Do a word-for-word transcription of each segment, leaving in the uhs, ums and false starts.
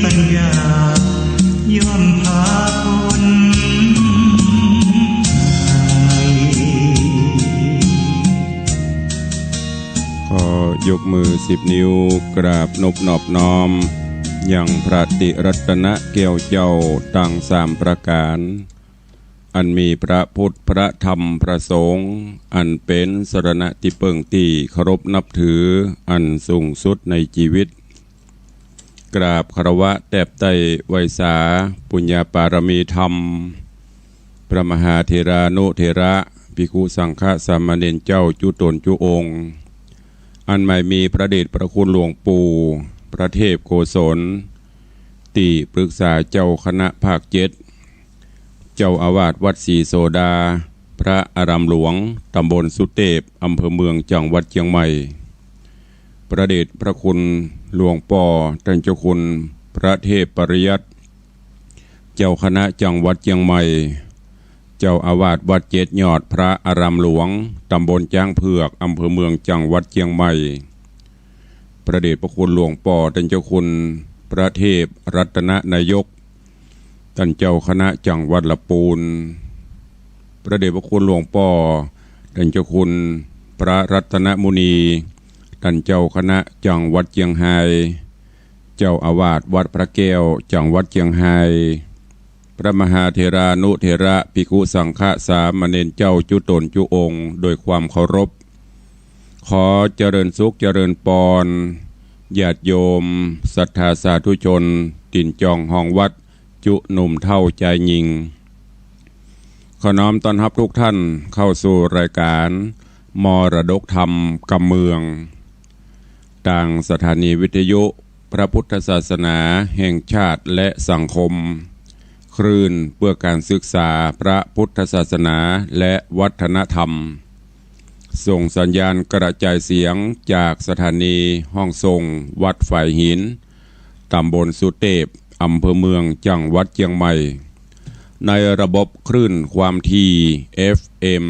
ปัญญาย่อมพาพ้นภัย ขอยกมือสิบนิ้วกราบนบนอบน้อม ยังพระติรัตนะแก้วเจ้าตังสามประก๋าน อันมีพระพุทธ พระธรรม พระสงฆ์ อันเป๋นสรณะตี้เปิ้งตี้เคารพนับถืออันสูงสุดในจีวิต กราบคารวะแตบไต้ไหว้สาปุญญาปารมีธรรม พระมหาเถรานุเถระ ภิกขุสังฆะสามเณรเจ้าจุ๊ต๋นจุ๊องค์ อันหมายมีพระเดชพระคุณหลวงปู่พระเทพโกศล ตี้ปรึกษาเจ้าคณะภาคเจ็ด เจ้าอาวาสวัดศรีโสดา พระอารามหลวง ตำบลสุเตพ อำเภอเมือง จังหวัดเจียงใหม่ พระเดชพระคุณหลวงป้อต้านเจ้าคุณพระเทพปริยัติ เจ้าคณะจังหวัดเจียงใหม่ เจ้าอาวาสวัดเจ็ดยอด พระอารามหลวง ตำบลจ๊างเผือก อำเภอเมือง จังหวัดเจียงใหม่ พระเดชพระคุณหลวงป้อต้านเจ้าคุณพระเทพรัตนนายก ต้านเจ้าคณะจังหวัดละปูน พระเดชพระคุณหลวงป้อต้านเจ้าคุณพระรัตนมุนี ต้านเจ้าคณะจังหวัดเจียงฮาย เจ้าอาวาสวัดพระแก้ว จังหวัดเจียงฮาย พระมหาเถรานุเถระ ภิกขุสังฆะสามเณรเจ้าจุ๊ต๋นจุ๊องค์ โดยความเคารพ ขอเจริญสุขเจริญปอน ญาติโยมศรัทธาสาธุชน ตี๋นจองฮองวัด จุ๊หนุ่มเฒ่าจายญิง ขอน้อมต้อนฮับทุกท่านเข้าสู่รายการมรดกธรรมกำเมือง ตางสถานีวิทยุพระพุทธศาสนาแห่งชาติและสังคม คลื่นเพื่อการศึกษาพระพุทธศาสนาและวัฒนธรรม ส่งสัญญาณกระจายเสียงจากสถานีห้องส่งวัดฝายหิน ตำบลสุเตพ อำเภอเมือง จังหวัดเจียงใหม่ ในระบบคลื่นความถี่ เอฟเอ็ม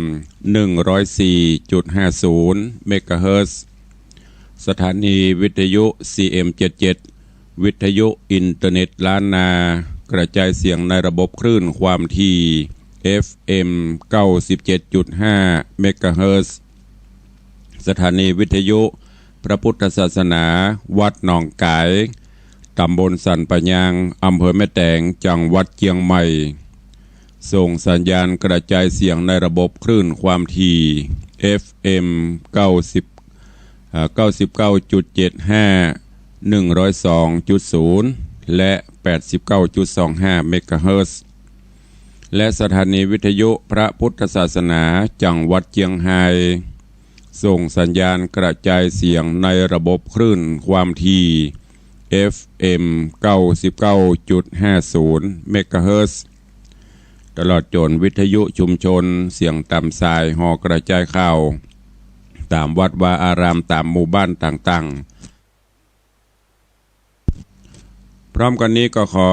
หนึ่งร้อยสี่จุดห้าศูนย์ เมกะเฮิรตซ์ สถานีวิทยุ ซีเอ็มเจ็ดเจ็ด วิทยุอินเทอร์เน็ตล้านนา กระจายเสียงในระบบคลื่นความถี่ เอฟเอ็ม เก้าสิบเจ็ดจุดห้า เมกะเฮิรตซ์ สถานีวิทยุพระพุทธศาสนาวัดหนองก๋าย ตำบลสันป่ายาง อำเภอแม่แตง จังหวัดเจียงใหม่ ส่งสัญญาณกระจายเสียงในระบบคลื่นความถี่ เอฟเอ็ม เก้าสิบ เอ่อ เก้าสิบเก้าจุดเจ็ดห้า หนึ่งร้อยสองจุดศูนย์ และ แปดสิบเก้าจุดสองห้า เมกะเฮิรตซ์ และสถานีวิทยุพระพุทธศาสนาจังหวัดเจียงฮาย ส่งสัญญาณกระจายเสียงในระบบคลื่นความถี่ เอฟเอ็ม เก้าสิบเก้าจุดห้าศูนย์ เมกะเฮิรตซ์ ตลอดจ๋นวิทยุชุมชน เสียงต๋ามสายหอกระจายข่าว ต๋ามวัดวาอาราม ต๋ามหมู่บ้านต่างๆ พร้อมกั๋นนี้ก็ขอ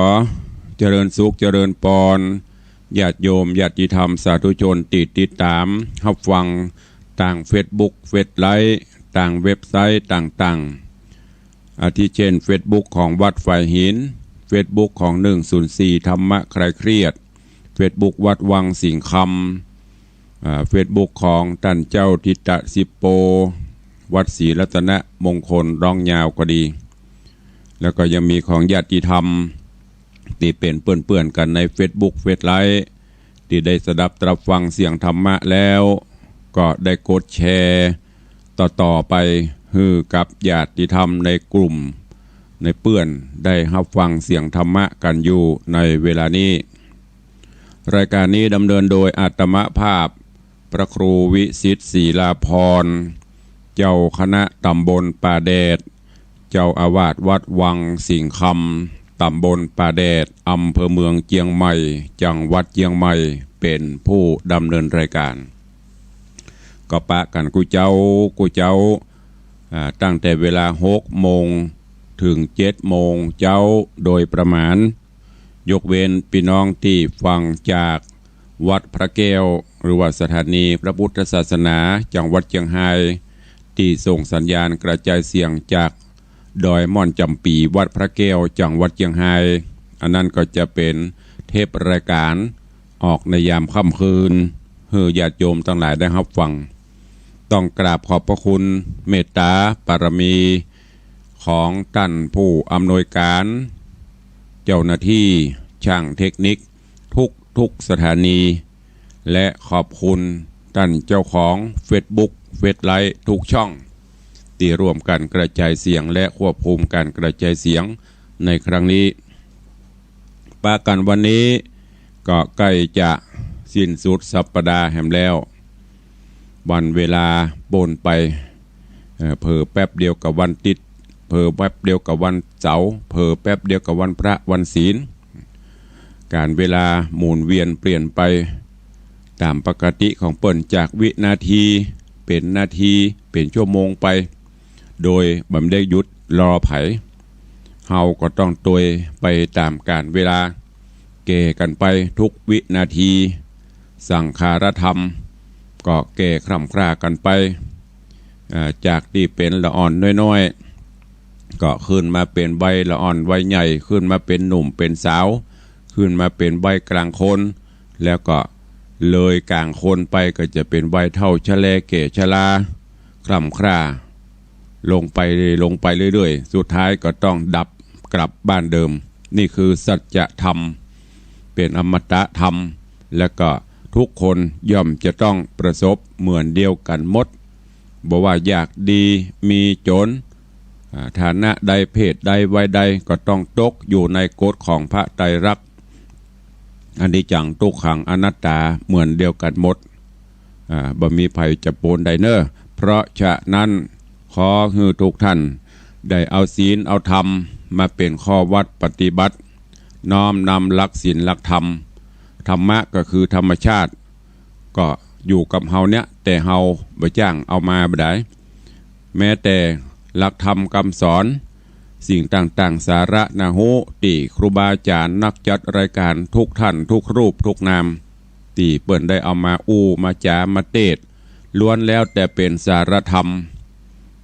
เจริญสุขเจริญปอน ญาติโยมญาติธรรมสาธุชนตี้ติดต๋ามฮับฟังตางเฟซบุ๊ก เฟซไลค์ ตางเว็บไซต์ต่างๆ อาทิเช่นเฟซบุ๊กของวัดฝายหิน เฟซบุ๊กของหนึ่งศูนย์สี่ธรรมะคลายเครียด เฟซบุ๊กวัดวังสิงห์คำ อ่า เฟซบุ๊กของต้านเจ้าทิตะสิปโป วัดศรีรัตนมงคล ร้องยาวก็ดี แล้วก็ยังมีของญาติธรรมตี้เป๋นเปื้อนๆ กั๋นในเฟซบุ๊ก เฟซไลค์ ตี้ได้สดับตรับฟังเสียงธรรมะแล้ว ก็ได้กดแชร์ต่อๆ ไปหื้อกับญาติธรรมในกลุ่ม ในเปื้อนได้ฮับฟังเสียงธรรมะกั๋นอยู่ในเวลานี้ รายการนี้ดำเนินโดยอาตมาภาพ พระครูวิสิทธิ์ ศิลาภรณ์ เจ้าคณะตำบลป่าแดด เจ้าอาวาสวัดวังสิงห์คำ ตำบลป่าแดด อำเภอเมืองเจียงใหม่ จังหวัดเจียงใหม่ เป๋นผู้ดำเนินรายการ ก็ปะกั๋นกู้เจ๊ากู้เจ๊า อ่า ตั้งแต่เวลาหกโมงเถิงเจ็ดโมงเจ๊าโดยประมาณ ยกเว้นปี้น้องตี้ฟังจากวัดพระแก้ว หรือว่าสถานีพระพุทธศาสนาจังหวัดเจียงฮาย ตี้ส่งสัญญาณกระจายเสียงจาก ดอยม่อนจ๋ำปี๋ วัดพระแก้ว จังหวัดเจียงฮาย อันนั้นก็จะเป๋นเทปรายก๋านออกในยามค่ำคืน หื้อญาติโยมตังหลายได้ฮับฟัง ต้องกราบขอบพระคุณเมตต๋าบารมีของต้านผู้อำนวยก๋าน เจ้าหน้าตี้ จ้างเทคนิค ทุกๆ สถานี และขอบคุณต้านเจ้าของเฟซบุ๊ก เฟซไลฟ์ ทุกช่อง ตี้ร่วมกั๋นกระจายเสียงและควบคุมก๋านกระจายเสียงในครั้งนี้ ปะกั๋นวันนี้ก็ใก้จะสิ้นสุดสัปดาห์แหมแล้ว วันเวลาป๊นไป เอ่อ เผลอแป๊บเดียวกับวันติ๊ด เผลอแป๊บเดียวกับวันเสาร์ เผลอแป๊บเดียวกับวันพระวันศีล ก๋าลเวลาหมุนเวียนเปลี่ยนไปต๋ามปกติของเปิ้น จากวินาทีเป๋นนาที เป๋นชั่วโมงไป โดยบ่ได้หยุดรอใผ เฮาก็ต้องตวยไปต๋ามก๋าลเวลา แก่กั๋นไปทุกวินาที สังขารธรรมก็แก่คร่ำคร่ากั๋นไป อ่า จากตี้เป๋นละอ่อนน้อยๆ ก็ขึ้นมาเป๋นวัยละอ่อนวัยใหญ่ ขึ้นมาเป๋นหนุ่มเป๋นสาว ขึ้นมาเป๋นวัยกลางคน แล้วก็เลยกลางคนไปก็จะเป๋นวัยเฒ่าชะแลแก่ชรา คร่ำคร่า ลงไป ลงไปเรื่อยๆ สุดท้ายก็ต้องดับกลับบ้านเดิม นี่คือสัจธรรม เป๋นอมตะธรรม และก็ทุกคนย่อมจะต้องประสบเหมือนเดียวกั๋นหมด บ่ว่ายากดีมีจ๋น อ่า ฐานะใดเพศใดวัยใดก็ต้องตกอยู่ในกฎของพระไตรลักษณ์ อนิจจัง ทุกขัง อนัตตา เหมือนเดียวกั๋นหมด อ่า บ่มีใผจะป๊นได้เน่อ เพราะฉะนั้นขอหื้อทุกท่านได้เอาศีลเอาธรรมมาเป๋นข้อวัดปฏิบัติ น้อมนำหลักศีลหลักธรรม ธรรมะก็คือธรรมชาติ ก็อยู่กับเฮาเนี่ย แต่เฮาบ่จ้างเอามาบ่ได้ แม้แต่หลักธรรมกำสอน สิ่งต่างๆ สาระน่าฮู้ ตี้ครูบาอาจ๋ารย์นักจัดรายก๋านทุกท่านทุกรูปทุกนาม ตี้เปิ้นได้เอามาอู้มาจ๋ามาเตสน์ ล้วนแล้วแต่เป๋นสาระธรรม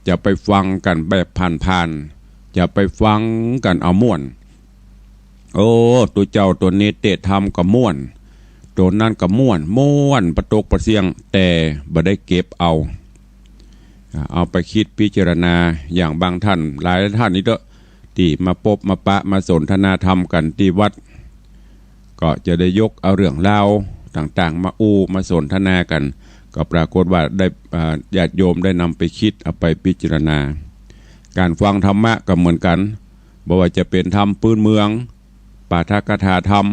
จะไปฟังกั๋นแบบผ่านๆ จะไปฟังกั๋นเอาม่วน โอ้ ตุ๊เจ้าตั๋วนี้เตสน์ธรรมก็ม่วน ตั๋วนั้นก็ม่วน ม่วนปะตกปะเสี้ยง แต่บ่ได้เก็บเอา อ่า เอาไปกึ๊ดพิจารณา อย่างบางท่าน หลายท่านนี่เต๊อะ ตี้มาปบมาปะมาสนทนาธรรมกั๋นตี้วัด ก็จะได้ยกเอาเรื่องราวต่างๆ มาอู้มาสนทนากั๋น ก็ปรากฏว่าได้ อ่า ญาติโยมได้นำไปกึ๊ดเอาไปพิจารณา ก๋านฟังธรรมะก็เหมือนกั๋น บ่ว่าจะเป๋นธรรมปื๊นเมือง ปาฐกถาธรรม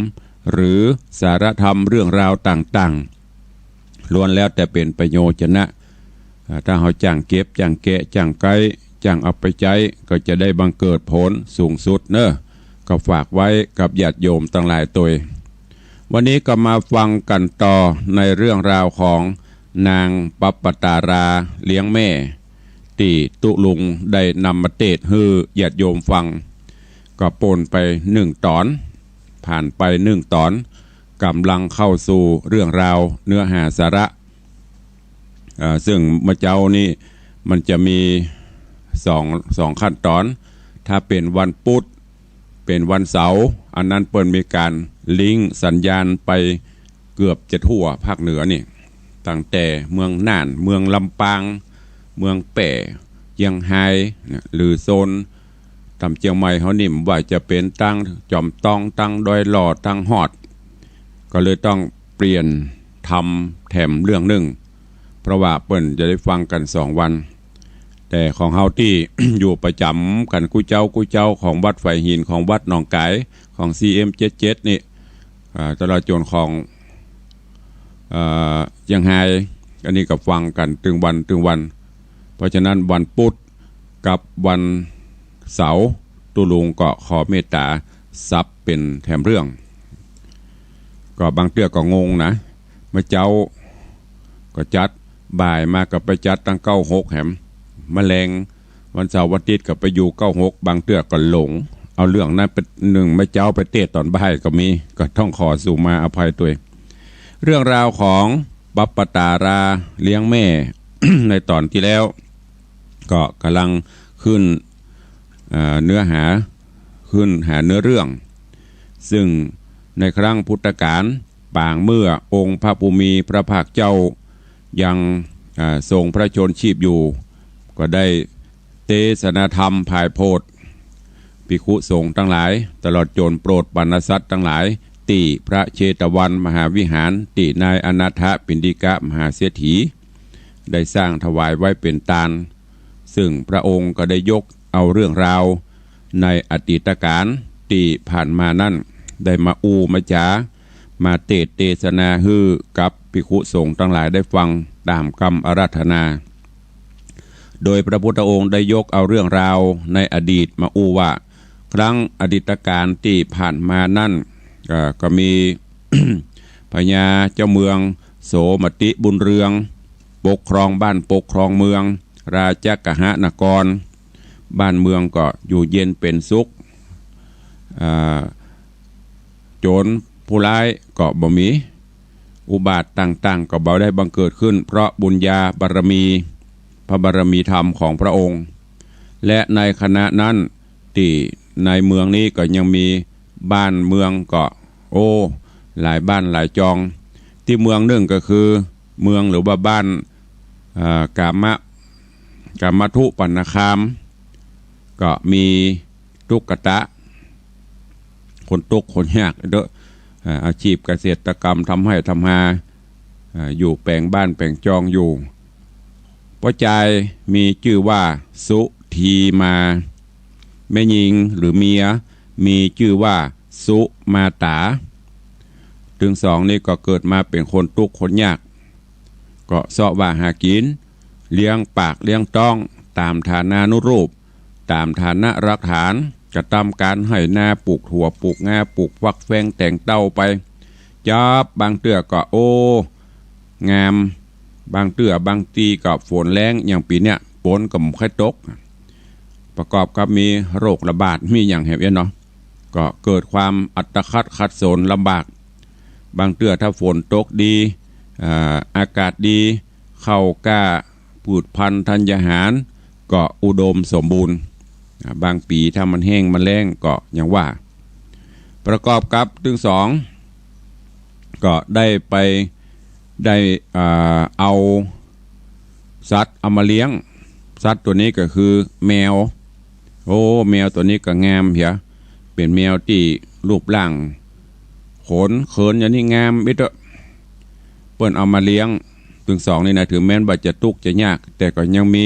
หรือสาระธรรมเรื่องราวต่างๆ ล้วนแล้วแต่เป๋นประโยชนะ อ่า ถ้าเฮาจ้างเก็บ จ้างแกะ จ้างไก๊ จ้างเอาไปใจ๊ ก็จะได้บังเกิดผลสูงสุดเน่อ ก็ฝากไว้กับญาติโยมตังหลายตวย วันนี้ก็มาฟังกั๋นต่อในเรื่องราวของนางปัปปตาราเลี้ยงแม่ ตี้ตุ๊ลุงได้นำมาเตสน์หื้อญาติโยมฟัง ก็ป๊นไปหนึ่งต๋อน ผ่านไปหนึ่งต๋อน ก่ำลังเข้าสู่เรื่องราวเนื้อหาสาระ เอ่อ ซึ่งเมื่อเจ๊านี้มันจะมีสอง สองขั้นต๋อน ถ้าเป๋นวันปุ๊ด เป๋นวันเสาร์ อันนั้นเปิ้นมีก๋านลิงก์สัญญาณไปเกือบจะทั่วภาคเหนือนี่ ตั้งแต่เมืองน่าน เมืองลำปาง เมืองแป้ เจียงฮายเนี่ย หรือโซนต๋ามเจียงใหม่เฮานี่ บ่ว่าจะเป๋นตังจ๋อมตอง ตังดอยหล่อ ตังฮอด ก็เลยต้องเปลี่ยนทำแถมเรื่องนึ่ง เพราะว่าเปิ้นจะได้ฟังกั๋นสองวัน แต่ของเฮาตี้ อยู่ประจ๋ำกั๋นกู้เจ๊ากู้เจ๊า ของวัดฝายหิน ของวัดหนองก๋าย ของ ซี เอ็ม เจ็ดเจ็ด นี่ อ่า ตลอดจ๋นของ เอ่อ เจียงฮาย อันนี้ก็ฟังกั๋นตึงวันตึงวัน เพราะฉะนั้นวันปุ๊ดกับวันเสาร์ ตุ๊ลุงก็ขอเมตต๋าสับเป๋นแถมเรื่อง ก็บางเตื้อก็งงนะ เมื่อเจ๊าก็จัด บ่ายมาก็ไปจัดตังเก้าหกแหม มะแลงวันเสาร์วันอาทิตย์ก็ไปอยู่เก้าหก บางเตื้อก็หลง เอาเรื่องนั้นไปนึ่ง เมื่อเจ๊าไปเตสน์ต๋อนบ่ายก็มี ก็ต้องขอสุมาอภัยตวย เรื่องราวของปัปปตาราเลี้ยงแม่ ในต๋อนตี้แล้ว ก็ก่ำลังขึ้น อ่า เนื้อหา ขึ้นหาเนื้อเรื่อง ซึ่งในครั้งพุทธกาล ปางเมื่อองค์พระผู้มีพระภาคเจ้ายัง อ่า ทรงพระชนม์ชีพอยู่ ก็ได้เตสนาธรรมผ่ายโผด ภิกขุสงฆ์ตังหลาย ตลอดจ๋นโปรดปรรณสัตว์ตังหลาย ตี้พระเชตวันมหาวิหาร ตี้นายอนาถปิณฑิกมหาเศรษฐี ได้สร้างถวายไว้เป๋นตาน ซึ่งพระองค์ก็ได้ยกเอาเรื่องราวในอดีตกาลตี้ผ่านมานั้น ได้มาอู้มาจ๋า มาเตสน์เตสนาหื้อกับภิกขุสงฆ์ตังหลายได้ฟังต๋ามกำอาราธนา โดยพระพุทธองค์ได้ยกเอาเรื่องราวในอดีตมาอู้ว่า ครั้งอดีตกาลตี้ผ่านมานั้น เอ่อ ก็มี พญาเจ้าเมืองโสมติบุญเรือง ปกครองบ้านปกครองเมือง ราชกหนคร บ้านเมืองก็อยู่เย็นเป๋นสุข อ่า โจรผู้ร้ายก็บ่มี อุบาทต่างๆ ก็บ่ได้บังเกิดขึ้น เพราะบุญญาบารมี พระบารมีธรรมของพระองค์ และในขณะนั้นตี้ในเมืองนี้ก็ยังมีบ้านเมืองก็ โอ้ หลายบ้านหลายจอง ตี้เมืองนึ่งก็คือเมืองหรือว่าบ้าน อ่า กามะ กามะทุปันนคาม ก็มีตุ๊กตะ คนตุ๊กข์คนยากเด้อ อ่า อาชีพเกษตรกรรม ทำไฮ่ทำฮา อ่า อยู่แป๋งบ้านแป๋งจองอยู่ ป้อจายมีจื้อว่าสุธีมา แม่ญิงหรือเมียมีจื้อว่าสุมาต๋า ตึงสองนี่ก็เกิดมาเป๋นคนตุ๊กข์คนยาก ก็เซาะว่าหากิ๋น เลี้ยงปากเลี้ยงต๊อง ต๋ามฐานานุรูป ต๋ามฐานะรากฐาน กระตำก๋านไฮ่นา ปลูกถั่ว ปลูกงา ปลูกฟักแฟง แต่งเต้าไป จับ บางเตื้อก็ โอ้ งาม บางเตื้อบางตี้ก็ฝนแล้ง อย่างปี๋เนี้ย ฝนก็บ่ค่อยตก ประกอบกับมีโรคระบาด มีหยังแหมเนาะ ก็เกิดความอัตคัดขัดสนลำบาก บางเตื้อถ้าฝนตกดี อ่า อากาศดี ข้าวกล้า พืชพันธุ์ธัญญาหาร ก็อุดมสมบูรณ์ อ่า บางปี๋ถ้ามันแห้งมันแล้งก็อย่างว่า ประกอบกับตึงสอง ก็ได้ไป ได้ อ่า เอาสัตว์เอามาเลี้ยง สัตว์ตั๋วนี้ก็คือแมว โอ้ แมวตั๋วนี้ก็งามเหีย เป๋นแมวตี้รูปร่างขนเขินอย่างนี้งามอิเต๊อะ เปิ้นเอามาเลี้ยง ตึงสองนี่นะ เถิงแม้นว่าจะตุ๊กข์จะยาก แต่ก็ยังมี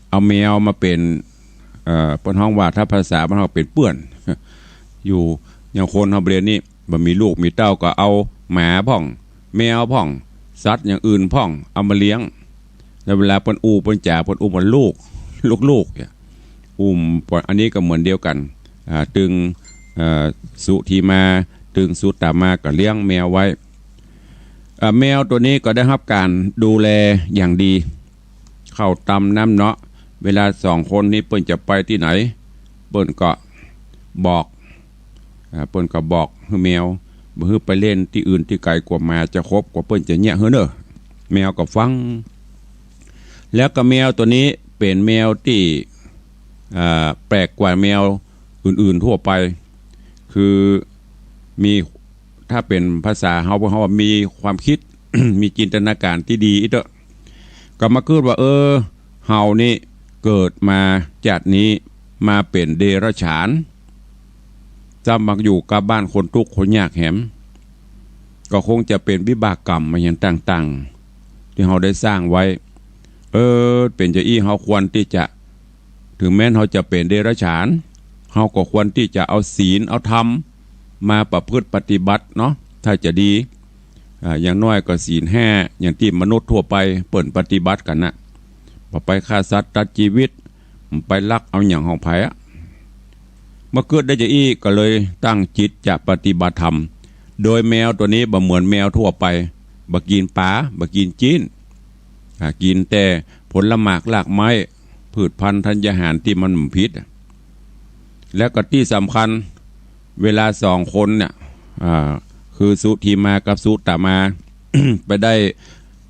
เอาแมวมาเป๋น เอ่อ เปิ้นฮ้องว่า ถ้าภาษาบ้านเฮาเป๋นเปื้อน อยู่ อย่างคนเฮาบ่าเดี่ยวนี้ บ่มีลูกมีเต้าก็เอาหมาพ่อง แมวพ่อง สัตว์อย่างอื่นพ่อง เอามาเลี้ยง แล้วเวลาเปิ้นอู้เปิ้นจ๋า เปิ้นอู้ว่าลูก ลูกๆ เนี่ย อู้ อันนี้ก็เหมือนเดียวกั๋น อ่า ตึง เอ่อ สุธีมา ตึงสุตามาก็เลี้ยงแมวไว้ อ่า แมวตั๋วนี้ก็ได้ฮับก๋านดูแลอย่างดี ข้าวตำน้ำเนาะ เวลาสองคนนี้เปิ้นจะไปตี้ไหน เปิ้นก็บอก อ่า เปิ้นก็บอกหื้อแมว บ่หื้อไปเล่นตี้อื่นตี้ไก๋ กั๋วหมาจะขบ กั๋วเปิ้นจะเยียะหื้อเน่อ แมวก็ฟัง แล้วก็แมวตั๋วนี้เป๋นแมวตี้ อ่า แปลกกว่าแมวอื่นๆ ทั่วไป คือมี ถ้าเป๋นภาษาเฮา เฮาว่ามีความกึ๊ด มีจินตนาก๋ารตี้ดีอิเต๊อะ ก็มากึ๊ดว่า เออ เฮานี่เกิดมาจาตินี้มาเป๋นเดรัจฉาน จ้ำมาอยู่กับบ้านคนตุ๊กข์คนยากแหม ก็คงจะเป๋นวิบากกรรมมาอย่างต่างๆ ตี้เฮาได้สร้างไว้ เออ เป๋นจาอี้เฮาควรตี้จะ เถิงแม้นเฮาจะเป๋นเดรัจฉาน เฮาก็ควรตี้จะเอาศีลเอาธรรมมาประพฤติปฏิบัติเนาะ ถ้าจะดี อ่า อย่างน้อยก็ศีลห้า อย่างตี้มนุษย์ทั่วไปเปิ้นปฏิบัติกั๋นน่ะ บ่ไปฆ่าสัตว์ตัดจีวิต บ่ไปลักเอาหยังของใผอะ เมื่อกึ๊ดได้จาอี้ก็เลยตั้งจิตจะปฏิบัติธรรม โดยแมวตั๋วนี้บ่เหมือนแมวทั่วไป บ่กิ๋นป๋า บ่กิ๋นจี๊น อ่า กิ๋นแต่ผลหมากรากไม้ พืชพันธุ์ธัญญาหารตี้มันบ่ผิดอะ แล้วก็ตี้สำคัญ เวลาสองคนเนี่ย อ่า คือสุธีมากับสุตามา ไปได้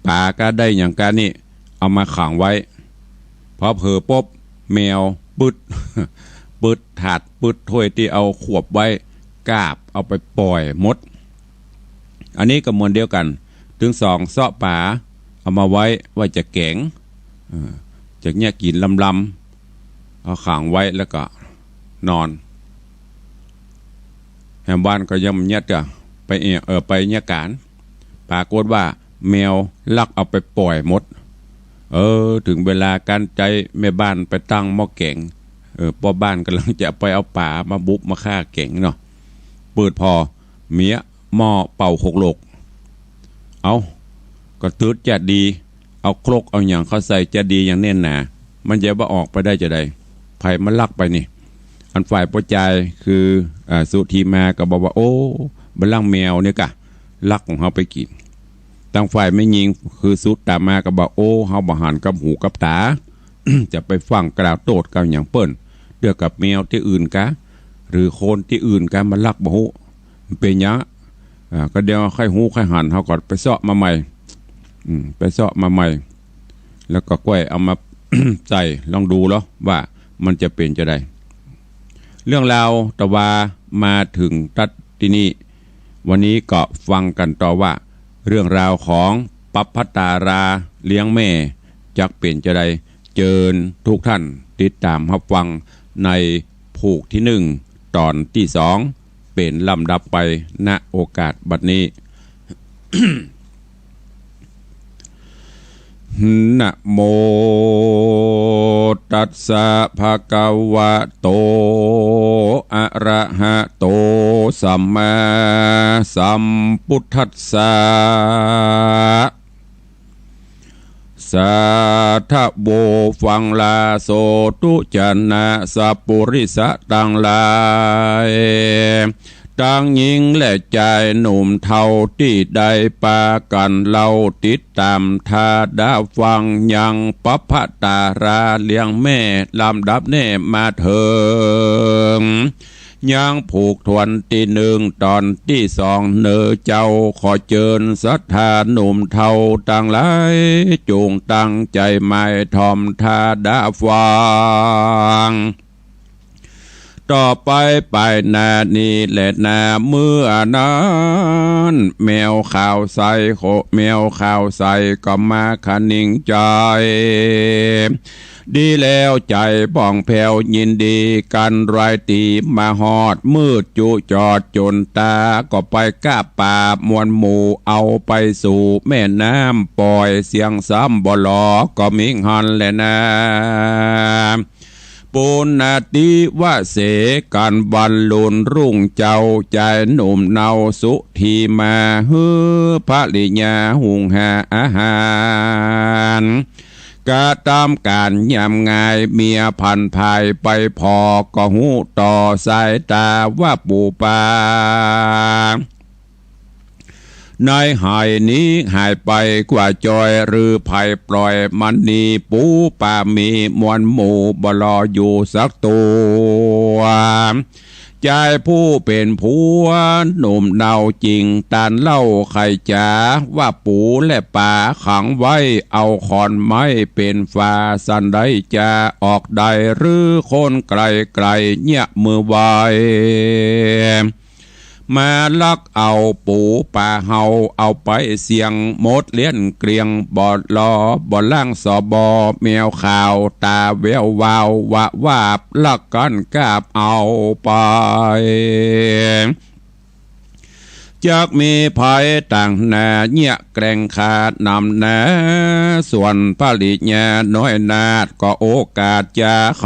ป๋าก้าได้หยังก้านี่ เอามาขังไว้ พอเผลอปุ๊บ แมวปึ๊ด ปึดถาดปึดถ้วยตี้เอาขวบไว้ กาบเอาไปป่อยหมด อันนี้ก็เหมือนเดียวกั๋น ตึงสองเซาะป๋า เอามาไว้ว่าจะแก๋ง เออ จะเยียะกิ๋นลำๆ เอาขังไว้แล้วก็นอน แหมบ้านก็ยังเยียะเตื้อ ไปเอะ เออ ไปเยียะก๋าน ปรากฏว่าแมวลักเอาไปป่อยหมด เออ เถิงเวลากั๋นใจ๊แม่บ้านไปตั้งหม้อแก๋ง เออ ป้อบ้านก่ำลังจะไปเอาป๋ามาบุบมาฆ่าแก๋งเนาะ เปิดผ่อ เมีย หม้อเป่าหกโหลก เอ้า ก็ตึ๊ดจะดี เอาครกเอาหยังเข้าใส่จะดีอย่างแน่นหนา มันจะบ่ออกไปได้จาใด ใผมาลักไปนี่ อันฝ่ายป้อจายคือ อ่า สุธีมาก็บอกว่า โอ้ บ่าลังแมวเนี่ยกะ ลักของเฮาไปกิ๋น ตางฝ่ายแม่ญิงคือสุตามาก็บอก โอ้ เฮาบ่หันกับหูกับต๋า จะไปฟั่งกล่าวโต้ษกล่าวหยังเปิ้น เตื้อกับแมวตี้อื่นกา หรือคนตี้อื่นกามาลักบ่ฮู้ เป๋นหยัง อ่า ก็เดี๋ยวใค่ฮู้ใค่หัน เฮาก็ไปเซาะมาใหม่ อืม ไปเซาะมาใหม่ แล้วก็ก้อยเอามา ใส่ลองดูลอว่ามันจะเป๋นจาใด เรื่องราวตะวามาเถิงตั๊ดตี้นี่ วันนี้ก็ฟังกั๋นต่อว่า เรื่องราวของปัพพะตาราเลี้ยงแม่จักเป๋นจาใด เจิญทุกท่านติดต๋ามฮับฟังในผูกตี้นึ่ง ต๋อนตี้สอง เป๋นลำดับไป ณ โอกาสบัดนี้ นะโมตัสสะ ภะคะวะโต อะระหะโต สัมมาสัมพุทธัสสะ สาธะโว ฟังลาโสตุ จะนะ สัปปุริสะตังหลาย ตังญิงและจายหนุ่มเฒ่าตี้ได้ปากั๋นเล่าติดต๋ามทาดาฟังยังปัพพะตาราเลี้ยงแม่ลำดับแน่มาเถิง ยังผูกถ้วนตี้นึ่งต๋อนตี้สอง เน่อเจ้า ขอเจิญศรัทธาหนุ่มเฒ่าตังหลาย จุ่งตั้งใจ๋หมายถ่อมทาดาฟัง ต่อไปป๋ายหน้านี้แลนา เมื่อนั้น แมวขาวใส โข แมวขาวใสก็มาคะนิงใจ๋ ดีแล้วใจ๋ผ่องแผ้วยินดีกั๋น รายตี้มาฮอดมืดจุจอดจ๋นต๋า ก็ไปก้าป๋ามวลหมู่ เอาไปสู่แม่น้ำป่อย เสียงซ้ำบ่หลอก็มิหั้นแลนา ปุณณติวะเสกั๋นวันลุนรุ่งเจ้า จายหนุ่มเนาสุธีมา หื้อภริยาหุงหาอาหาร กระตำก๋านยามงาย เมียผันผายไปผ่อ ก็ฮู้ต่อสายต๋าว่าปู๋ป๋า ในหายนี้หายไปกว่าจอย หรือใผปล่อยมันหนี ปู๋ป๋ามีมวลหมู่บ่หลออยู่สักตั๋ว จายผู้เป๋นผัวหนุ่มเนาจึงตานเล่าไขจ๋า ว่าปู๋และป๋าขังไว้ เอาขอนไม้เป๋นฝา สันใดจะออกได้ หรือคนไก๋ๆ เยียะมือไหว มาลักเอาปู๋ป๋าเฮา เอาไปเสี้ยงหมดเลี้ยนเกลี้ยง บ่หลอบ่ล้างสบอ แมวขาวต๋าแวววาววะวาบ ลักกั๋นกาบเอาไป จักมีใผตางหน้าเยียะแกร่งขานำหน้า ส่วนภริยาน้อยนาฏก็โอกาสจะไข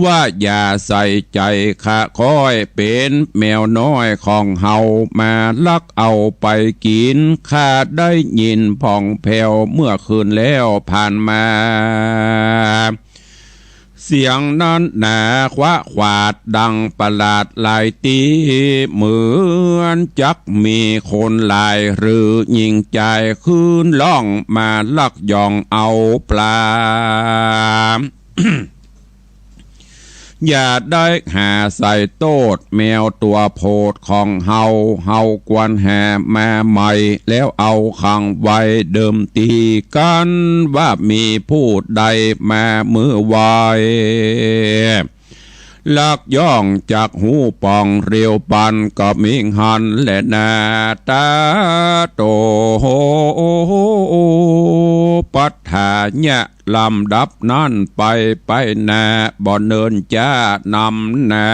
ว่าอย่าใส่ใจ๋ข้า ค่อยเป๋นแมวน้อยของเฮา มาลักเอาไปกิ๋น ข้าได้ยินผ่องแผ้วเมื่อคืนแล้วผ่านมา เสียงนั้นหนาขวะขวาดดังประหลาดหลายตี้ เหมือนจักมีคนหลายหรือญิงจาย คืนร้องมาลักย่องเอาป๋า อย่าได้หาใส่โต้ษแมวตั๋วโผดของเฮา เฮาควรหามาใหม่ แล้วเอาขังไว้เดิมตี้กั๋น ว่ามีผู้ใดมามื้อไว ลักย่องจักฮู้ป่องเร็วปันก็มิหั้นแลนา ตาโต ปัฏฐายะ ลำดับนั้นไป ไปหน้า บ่เนินจ๊านำหน้า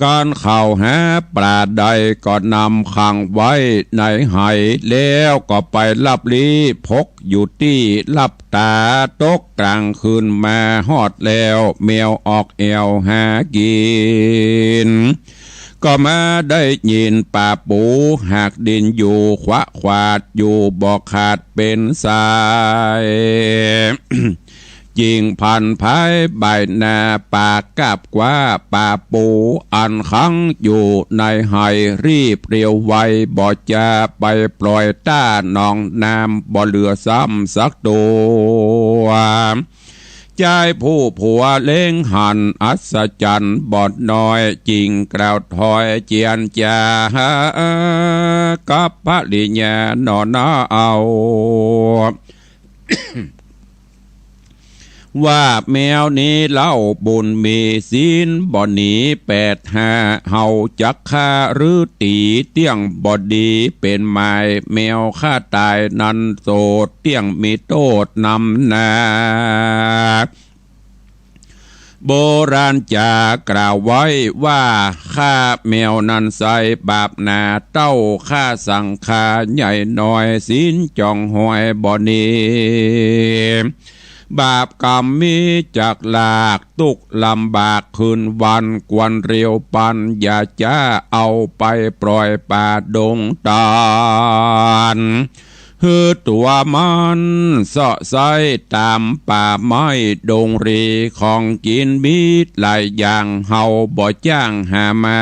กั๋นเข้าหาป๋าได้ก็นำขังไว้ในไห แล้วก็ไปลับลี้พกอยู่ตี้ลับต๋า ตกก๋างคืนมาฮอดแล้ว แมวออกแอ่วหากิ๋น ก็มาได้ยินป๋าปู๋หากดิ้นอยู่ ขวะขวาดอยู่บ่ขาดเป๋นสาย จิ่งผันผายบ่ายหน้า ปากกราบกว้าป๋าปู๋อันขังอยู่ในไห รีบเร็วไว บ่จะไปปล่อยต้าหนองน้ำ บ่เหลือซ้ำสักตั๋ว จายผู้ผัวเล็งหันอัศจรรย์บ่น้อย จิ่งกล่าวถอยเจียรจากับภริยาหนอนาเอา ว่าแมวนี้เล่าบุญมีศีลบ่หนีแปดห้า เฮาจักฆ่าหรือตี๋เตี้ยงบ่ดี เป๋นหมายแมวข้าต๋ายนั้นโสด เตี้ยงมีโต้ษนำหน้า โบราณจ๋ากล่าวไว้ว่า ฆ่าแมวนั้นไส้บาปหนาเต้า ฆ่าสังฆาใหญ่น้อย ศีลจ๋องหอยบ่หนี บาปกรรมมีจักหลาก ตุ๊กข์ลำบากคืนวัน ควรเร็วปัน อย่าจ๊าเอาไปปล่อยป่าดงตาด หื้อตั๋วมันเซาะไส้ต๋ามป่าไม้ดงรี ของกิ๋นมีหลายอย่าง เฮาบ่จ้างหามา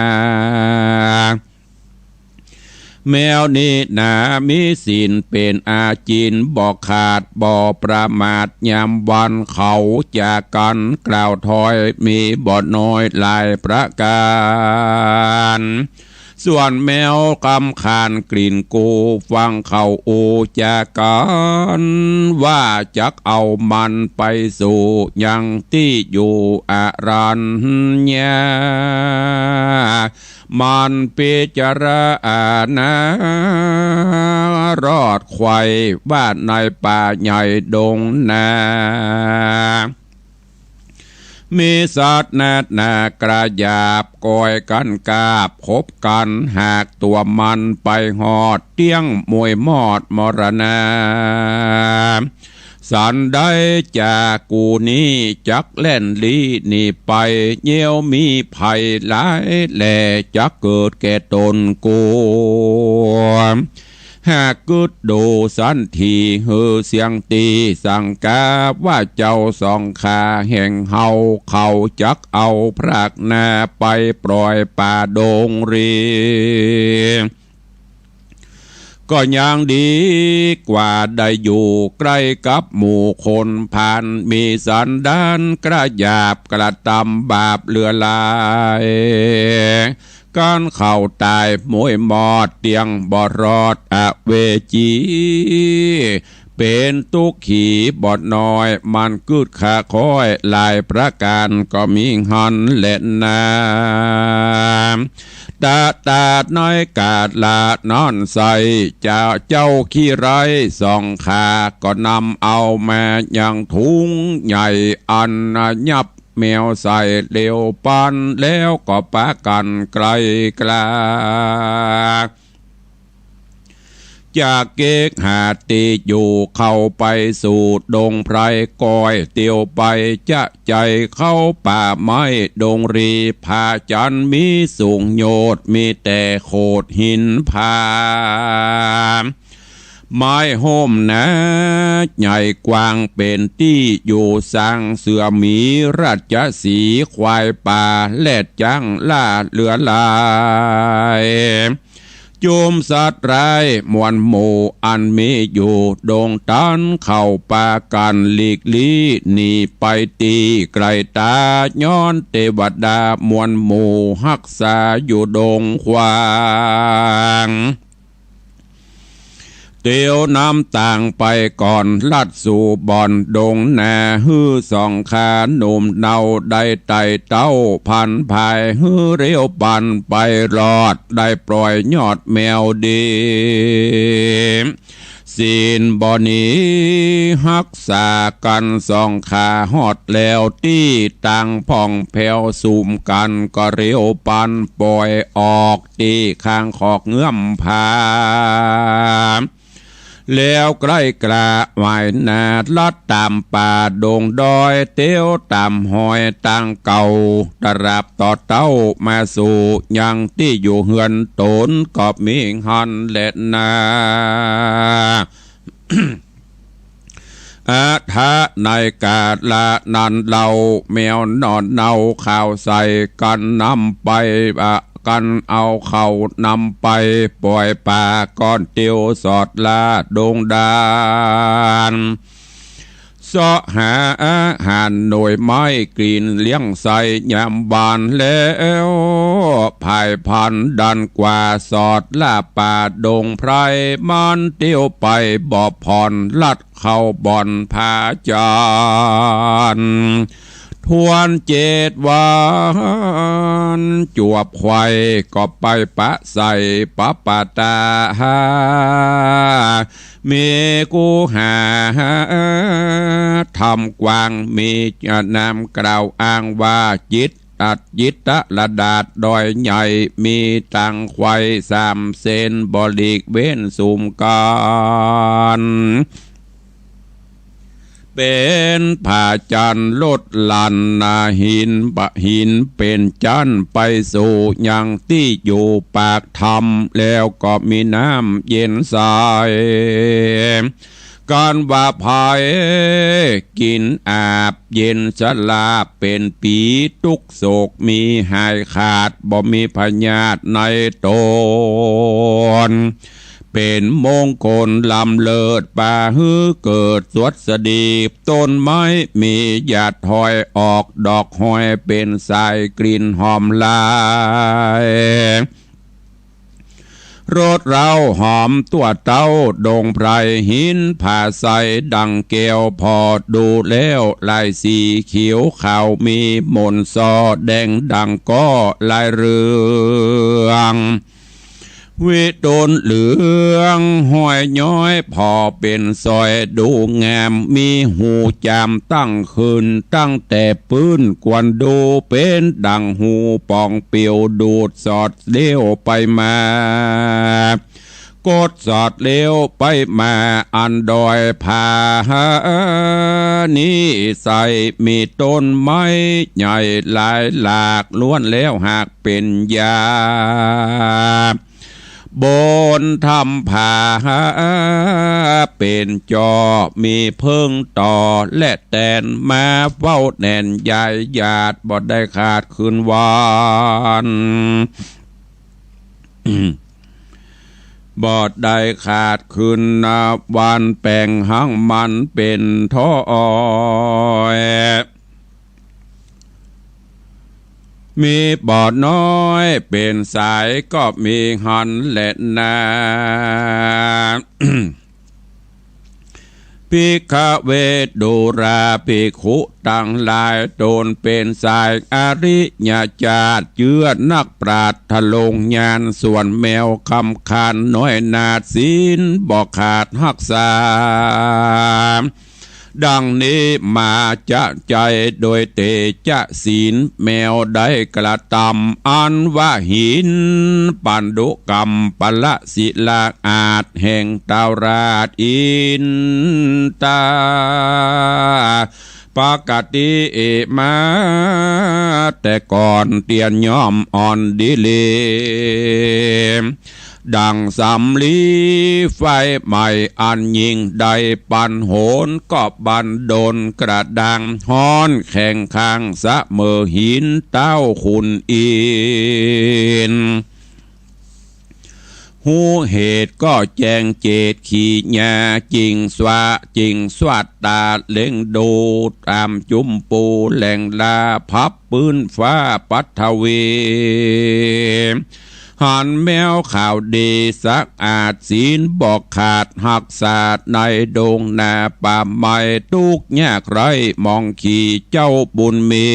แมวนี้หนามีศีลเป๋นอาจิณ บ่ขาดบ่ประมาท ยามวันเขาจ๋ากั๋นกล่าวถอย มีบ่น้อยหลายประก๋าน ส่วนแมวกำขานกลิ่นกู ฟังเขาอู้จ๋ากั๋น ว่าจักเอามันไปสู่ยังตี้อยู่อรัญญา มันพิจารณารอดไขว่ว่าในป่าใหญ่ดงนา มีสัตว์นาดหนากระหยาบ ก่อยกั๋นกาบคบกั๋น หากตั๋วมันไปฮอด เตี้ยงมวยมอดมรณา สันใดจ๋ากูนี้จักแล่นลี้หนีไป เยียวมีภัยหลายแล จักเกิดแก่ต๋นกู หากกึ๊ดดูสันทีหื้อเสี้ยงตี้ สังกาว่าเจ้าสองข้าแห่งเฮา เขาจักเอาพรากหน้าไปปล่อยป่าดงรี ก็ยังดีกว่าได้อยู่ใก้กับหมู่คนพาล มีสันดานกระหยาบกระตำบาปเหลือหลาย กั๋นเขาต๋ายมวยมอดเตี้ยงบ่รอดอเวจี เป๋นตุ๊กขีบ่น้อย มันกึ๊ดฆ่าค้อยหลายประก๋านก็มีหั้นแลนา ตะตาดในกาละนั้นไส้ จะเจ้าขี้ไร้สองข้า ก็นำเอามายังถุงใหญ่อันยับแมวใส่เร็วปัน แล้วก็ปากั๋นไกลกล้า จากเก๊กหาตี้อยู่เข้าไปสู่ดงไพร ก่อยเตียวไปจะใจ๋เข้าป่าไม้ดงรี ผาจันทร์มีสูงโยชน์ มีแต่โขดหินผา ไม้โฮมหนาใหญ่กว้างเป๋นตี้อยู่ ซ้างเสือหมีราชสีห์ควายป่าแรดจ๊างล่าเหลือหลาย จุมสัตว์ร้ายมวลหมู่อันมีอยู่ดงตัน เข้าปากั๋นหลีกลี้หนีไปตี้ไก๋ต๋า ย้อนเตวดามวลหมู่ฮักษาอยู่ดงขวาง เตียวนำตางไปก่อนลัดสู่บ่อนดงนา หื้อสองข้าหนุ่มเนาได้ไต่เต้าพันภาย หื้อเร็วปันไปรอด ได้ปล่อยยอดแมวดี ศีลบ่หนีฮักษากั๋นสองข้า ฮอดแล้วตี้ตางผ่องแผ้วสุมกั๋น ก็เร็วปันปล่อยออกตี้ข้างคอกเงื้อมผา แล้วใก้กล้าไหว้หน้าลัดต๋ามป่าดงดอย เตียวต๋ามฮอยตางเก่า ตราบต่อเต้ามาสู่ยังตี้อยู่เฮือนต๋น ก็มีหั้นแลนา อะถะ ในกาละนั้นเล่า แมวนอนเนาข้าวใส่กั๋นนำไป อะ กั๋นเอาข้าวนำไป ปล่อยป่าก่อนเตียวสอดล่าดงดาน เซาะหาอาหารหน่วยไม้กลิ่นเลี้ยงใส่ยามวานแล้ว ผายพันดันกว่าสอดล่าป่าดงไพร มันเตียวไปบ่ผ่อนลัดเข้าบ่อนผาจันทร์ ทวนเจ็ดวัน จวบไขว่ก็ไปปะใส่ปะปะตาหา มีกูหา ถ้ำกว้าง มีนามกล่าวอ้างว่าจิต อัดจิตตะละดาดดอยใหญ่ มีตางไขว่สามเส้น บ่หลีกเว้นสุมกั๋น เป๋นผาจันทร์ลดหลั่นนาหิน ปะหินเป๋นจั้นไปสู่ยังตี้อยู่ปากถ้ำ แล้วก็มีน้ำเย็นใส กั๋นว่าไผกิ๋นอาบเย็นสลาบเป๋นปี ตุ๊กโศกมีหายขาด บ่มีพยาธิในต๋น เป๋นมงคลล้ำเลิศ ปาหื้อเกิดสวัสดี ต้นไม้มีหยาดถอยออกดอกหอย เป๋นสายกลิ่นหอมลาย รสเล้าหอมตั้วเต้าดงไพร หินผาใสดั่งแก้ว ผ่อดูแล้วลายสีเขียวขาว มีมนต์ซอแดงดั่งก้อลายเรือง วิตูลเหลืองห้อยย้อย ผ่อเป๋นซอยดูงาม มีฮูจามตั้งขึ้น ตั้งแต่ปื๊นกวนดู เป๋นดั่งฮูป่องปิว ดูดสอดเลี้ยวไปมา กดสอดเลี้ยวไปมา อันดอยผานี้ใส มีต้นไม้ใหญ่หลายหลาก ล้วนแล้วหากเป๋นยา บนถ้ำผาเป๋นจอ มีเผิงต่อและแตน มาเฝ้าแน่นใยหยาด บ่ได้ขาดคืนวัน บ่ได้ขาดคืนวัน แป๋งหั้งมันเป๋นถ้อย มีบ่อน้อยเป๋นสาย ก็มีหั้นแหละนา ภิกขเว ดูราภิกขุตังหลาย ต๋นเป๋นสายอริยจาติ เจื้อนักปราชญ์ทะลงญาณ ส่วนแมวคำคานน้อยนาด ศีลบ่ขาดฮักษา ดังนี้มาจะใจ๋ โดยเตจะศีล แมวได้กระตำ อันว่าหินปันดุกัมปะละศิลาอาด แห่งท้าวราชอินตา ปกติมาแต่ก่อน เตียนย่อมอ่อนดีหลี ดั่งสำลีไฟไหม้อันยิ่ง ได้ปันโหน ก็บันดลกระด้างฮ้อน แข็งข้างเสมอหินเต้าขุนอินทร์ ฮู้เหตุก็แจ้งเจต ขีญาจิ่งสวะจิ่งสวัสตา เล็งดูต๋ามจุมปูแหล่งลา พับปื๊นฟ้าปัฐวี หันแม้วขาวดีสะอาด ศีลบ่ขาดฮักษา ในดงนาป่าไม้ ตุ๊กข์ยากไร้มองขี เจ้าบุญมี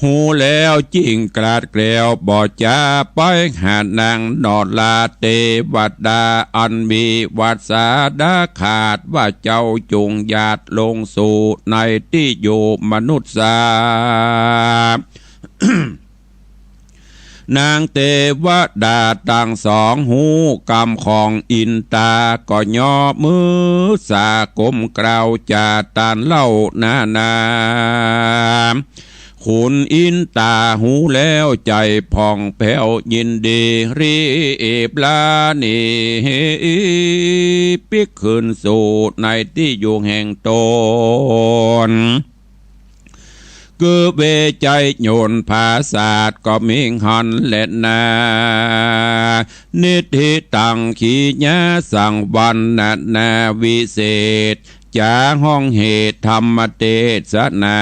ฮู้แล้วจิ่งกลาดแกล้ว บ่จ๋าไปหานางนอรา เตวดาอันมีวาสาดาขาด ว่าเจ้าจุ่งหยาดลงสู่ ในตี้อยู่มนุษย์สา นางเตวดาตังสองฮู้กำของอินตา ก็ย่อมือสาก้มกล่าวจ๋าตานเล่านานา ขุนอินตาฮู้แล้วใจ๋ผ่องแผ้วยินดี รีบลาหนีปิ๊กคืนสู่ในตี้อยู่แห่งต๋น คือเวไชยนต์ผาสาทก็มีหั้นแลนา นิทธิตัง ขีญาสังวรรณนาวิเศษ จ๋าฮ้องเหตุธรรมเตสนา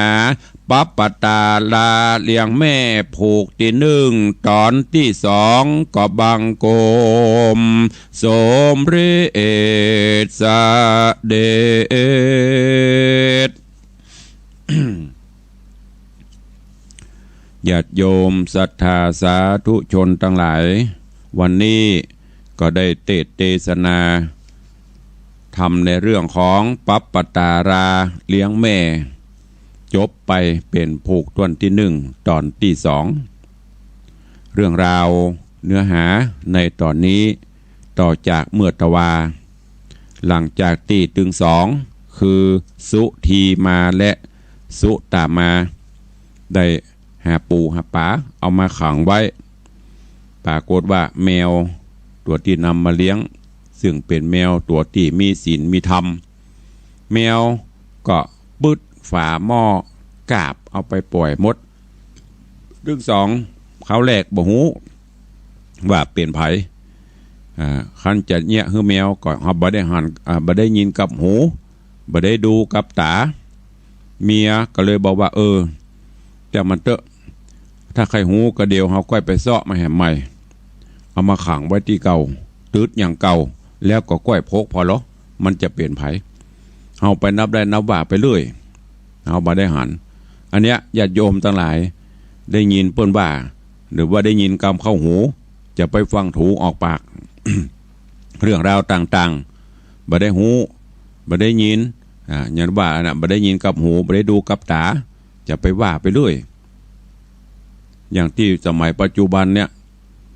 ปัปปตาลาเลี้ยงแม่ผูกตี้นึ่ง ต๋อนตี้สองก็บังคมสมเร็จเสด็จ ญาติโยมศรัทธาสาธุชนตังหลาย วันนี้ก็ได้เตสน์เตสนาธรรมในเรื่องของปัปปตาลาเลี้ยงแม่ จบไปเป๋นผูกต้นตี้นึ่ง ต๋อนตี้สอง เรื่องราวเนื้อหาในต๋อนนี้ ต่อจากเมื่อตะวา หลังจากตี้ตึงสอง คือสุธีมาและสุตามา ได้หาปูหาป๋าเอามาขังไว้ ปรากฏว่าแมวตั๋วตี้นำมาเลี้ยง ซึ่งเป๋นแมวตั๋วตี้มีศีลมีธรรม แมวก็ปื๊ดฝาหม้อกาบเอาไปป่อยหมด ตึงสอง คราวแรกบ่ฮู้ว่าเป๋นใผ อ่า คันจะเยียะหื้อแมวก็เฮาบ่ได้หัน อ่า บ่ได้ยินกับหู บ่ได้ดูกับต๋า เมียก็เลยบอกว่า เออ แต่มันเต๊อะ ถ้าใค่ฮู้ก็เดี๋ยวเฮาก้อยไปเซาะมาแหมใหม่ เอามาขังไว้ตี้เก่า ตึ๊ดอย่างเก่า แล้วก็ก้อยพกผ่อลอ มันจะเป๋นใผ เฮาไปนับได้นับว่าไปเรื่อย เฮาบ่ได้หัน อันเนี้ยญาติโยมตังหลาย ได้ยินเปิ้นว่า หรือว่าได้ยินกำเข้าหู จะไปฟังถูกออกปาก เรื่องราวต่างๆ บ่ได้ฮู้ บ่ได้ยิน อ่า อย่างว่าน่ะ บ่ได้ยินกับหู บ่ได้ดูกับต๋า จะไปว่าไปเรื่อย อย่างตี้สมัยปัจจุบันเนี่ย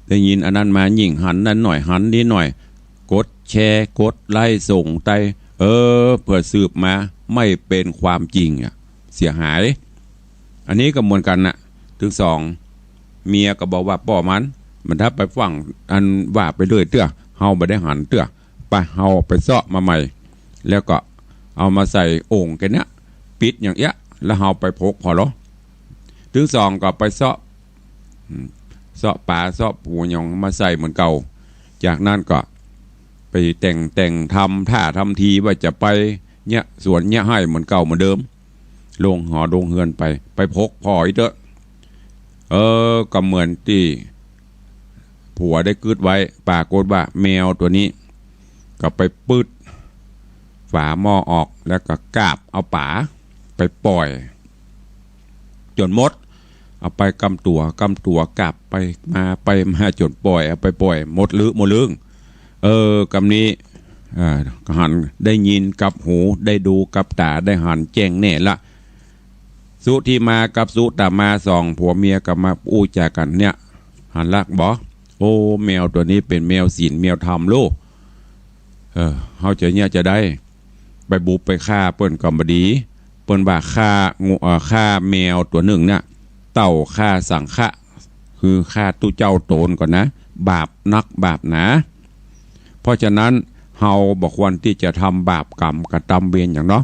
ได้ยินอันนั้นมายิ่งหันนั้นหน่อย หันนี้หน่อย กดแชร์ กดไลก์ ส่งไป เออ เปื้อสืบมา ไม่เป็นความจริงอะ เสียหาย อันนี้ก็เหมือนกั๋นน่ะ ตึงสอง เมียก็บอกว่าป้อมัน มันถ้าไปฟังอันว่าไปเรื่อยเตื้อ เฮาบ่ได้หันเตื้อ ไป เฮาไปเซาะมาใหม่ แล้วก็เอามาใส่โอ่งแกเนี้ย ปิดอย่างเอี้ย แล้วเฮาไปพกผ่อลอ ตึงสองก็ไปเซาะ อืม เซาะป๋าเซาะปูหยังมาใส่เหมือนเก่า จากนั้นก็ไปแต่ง แต่งทำท่าทำทีว่าจะไปเยียะสวนเยียะไฮ่เหมือนเก่าเหมือนเดิม ลงหอลงเฮือนไป ไปพกผ่ออีกเต๊อะ เออ ก็เหมือนตี้ผัวได้กึ๊ดไว้ ปรากฏว่าแมวตั๋วนี้ ก็ไปปื๊ดฝาหม้อออก แล้วก็กาบเอาป๋าไปป่อย จ๋นหมด เอาไปกำตั๋วกำตั๋ว กาบไปมาไปมาจ๋นป่อย เอาไปป่อยหมดลึหมดลึง เออ กำนี้ อ่า หัน ได้ยินกับหู ได้ดูกับต๋า ได้หันแจ้งแน่ละ สุธีมากับสุตามาสองผัวเมียก็มาอู้จ๋ากั๋นเนี่ย หันละบ่ โอ้ แมวตั๋วนี้เป๋นแมวศีลแมวธรรมลูก เออ เฮาจะเยียะจะได้ ไปบุกไปฆ่าเปิ้นก็บ่ดี เปิ้นว่าฆ่างู เอ่อ ฆ่าแมวตั๋วนึ่งเนี่ย เต้าฆ่าสังฆะ คือฆ่าตุ๊เจ้าโตนก่อนนะ บาปนักบาปหนา เพราะฉะนั้นเฮาบ่ควรตี้จะทำบาปกรรมกระตำเวรหยังเนาะ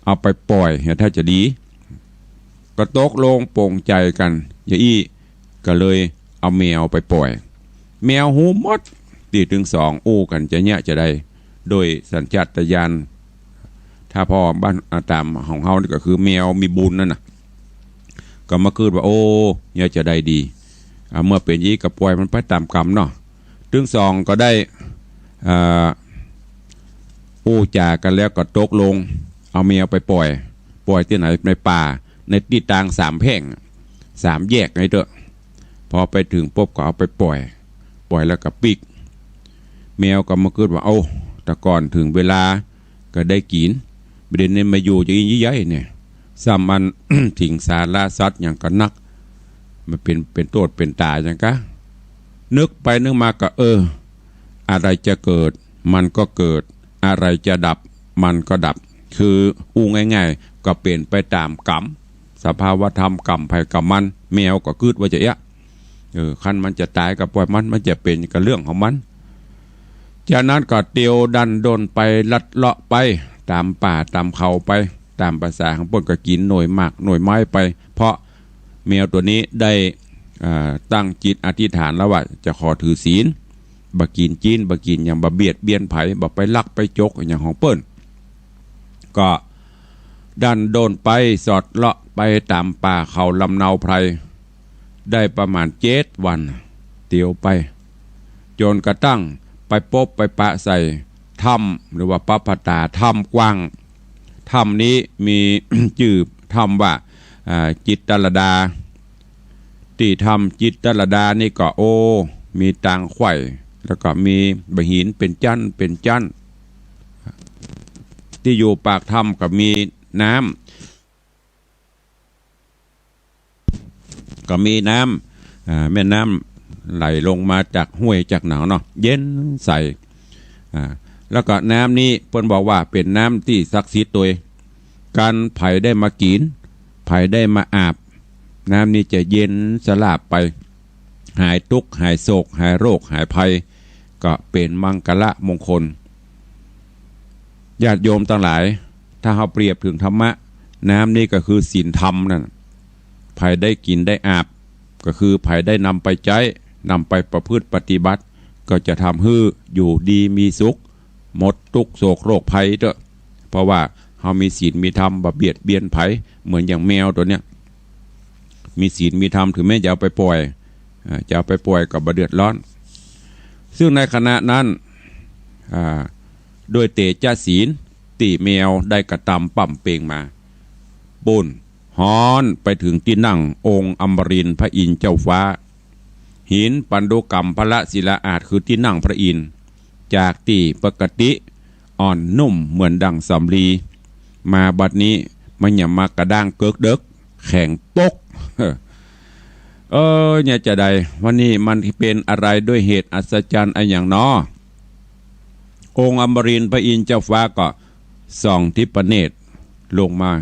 เอาไปป่อยเหียถ้าจะดี ก็ตกลงปลงใจ๋กั๋น ยายอี้ก็เลยเอาแมวไปป่อย แมวฮู้หมด ตี้ตึงสองอู้กั๋นจะเยียะจาใด โดยสัญชาตญาณ ถ้าผ่อบ้าน อ่า ต๋ามของเฮานี่ก็คือแมวมีบุญนั่นน่ะ ก็มาคิดว่า โอ้ เยียะจาใดดี อ่า เมื่อเป๋นอย่างนี้ก็ป่อยมันไปต๋ามกรรมเนาะ ตึงสองก็ได้ อ่า อู้จ๋ากั๋นแล้วก็ตกลง เอาแมวไปป่อย ป่อยตี้ไหน ในป่า ในตี้ตางสามแพร่ง สามแยกไงเต๊อะ พอไปเถิงปุ๊บก็เอาไปป่อย ป่อยแล้วก็ปิ๊ก แมวก็มาคิดว่า เอ้า แต่ก่อนเถิงเวลาก็ได้กิ๋น บ่าเดี่ยวนี้มาอยู่จะอี้ใหญ่เนี่ย ซ้ำอัน ถิงสาราสัตว์หยังก็นัก มันเป๋น เป๋นโต้ษเป๋นต๋ายหยังกา นึกไปนึกมาก็ เออ อะไรจะเกิด มันก็เกิด อะไรจะดับ มันก็ดับ คืออู้ง่ายๆ ก็เป๋นไปต๋ามกรรม สภาวธรรมกรรมใผกรรมมัน แมวก็กึ๊ดว่าจะเอี้ยะ เออ คันมันจะต๋ายก็ป่อยมัน มันจะเป๋นก็เรื่องของมัน จากนั้นก็เตียวดันด้นไปลัดเลาะไปต๋ามป่าต๋ามเขาไป ต๋ามภาษาของเปิ้นก็กิ๋นหน่วยหมากหน่วยไม้ไป เพราะแมวตั๋วนี้ได้ อ่า ตั้งจิตอธิษฐานแล้วว่าจะขอถือศีล บ่กิ๋นจีน บ่กิ๋นหยัง บ่เบียดเบียนใผ บ่ไปลักไปจกหยังของเปิ้น ก็ดันด้นไปสอดเลาะไปต๋ามป่าเขาลำเนาไพร ได้ประมาณเจ็ดวัน เตียวไป จ๋นกระทั่งไปปบไปปะใส่ถ้ำ หรือว่าปะปะต๋าถ้ำกว้าง ถ้ำนี้มี จื้อถ้ำว่า อ่า จิตรลดา ตี้ถ้ำจิตรลดานี่ก็ โอ้ มีตางไขว่ แล้วก็มีบ่าหินเป๋นจั๊นเป๋นจั๊น ตี้อยู่ปากถ้ำก็มีน้ำ ก็มีน้ำ อ่า แม่น้ำไหลลงมาจากห้วยจากหนองเนาะ เย็นใส อ่า แล้วก็น้ำนี้เปิ้นบอกว่าเป๋นน้ำตี้ศักดิ์สิทธิ์ตวย กันใผได้มากิ๋น ใผได้มาอาบ น้ำนี้จะเย็นสลาบไป หายตุ๊กข์ หายโศก หายโรค หายภัย ก็เป๋นมังคละมงคล ญาติโยมตังหลาย ถ้าเฮาเปรียบเถิงธรรมะ น้ำนี้ก็คือศีลธรรมนั่น ใผได้กิ๋นได้อาบ ก็คือใผได้นำไปใจ๊ นำไปประพฤติปฏิบัติ ก็จะทำหื้ออยู่ดีมีสุข หมดตุ๊กข์โศกโรคภัยเต๊อะ เพราะว่าเฮามีศีลมีธรรม บ่เบียดเบียนใผ เหมือนอย่างแมวตั๋วเนี้ย มีศีลมีธรรม เถิงแม้จะเอาไปป่อย อ่า จะเอาไปป่อยก็บ่เดือดร้อน ซึ่งในขณะนั้น อ่า ด้วยเตชะศีลตี้แมวได้กระตำป๋ำเป็งมา ปู้นฮ้อนไปเถิงตี้นั่งองค์อมรินทร์พระอินทร์เจ้าฟ้า หินปันธุกัมภลศิลาอาสน์ คือตี้นั่งพระอินทร์ จากตี้ปกติอ่อนนุ่มเหมือนดั่งสำลี มาบัดนี้มันหยังมากระด้างเกิกเดิก แข็งปก เออ เนี่ยจะใด วันนี้มันเป๋นอะไรด้วยเหตุอัศจรรย์อะหยังหนอ องค์อมรินทร์พระอินทร์เจ้าฟ้าก็ส่องทิพเนตรลงมา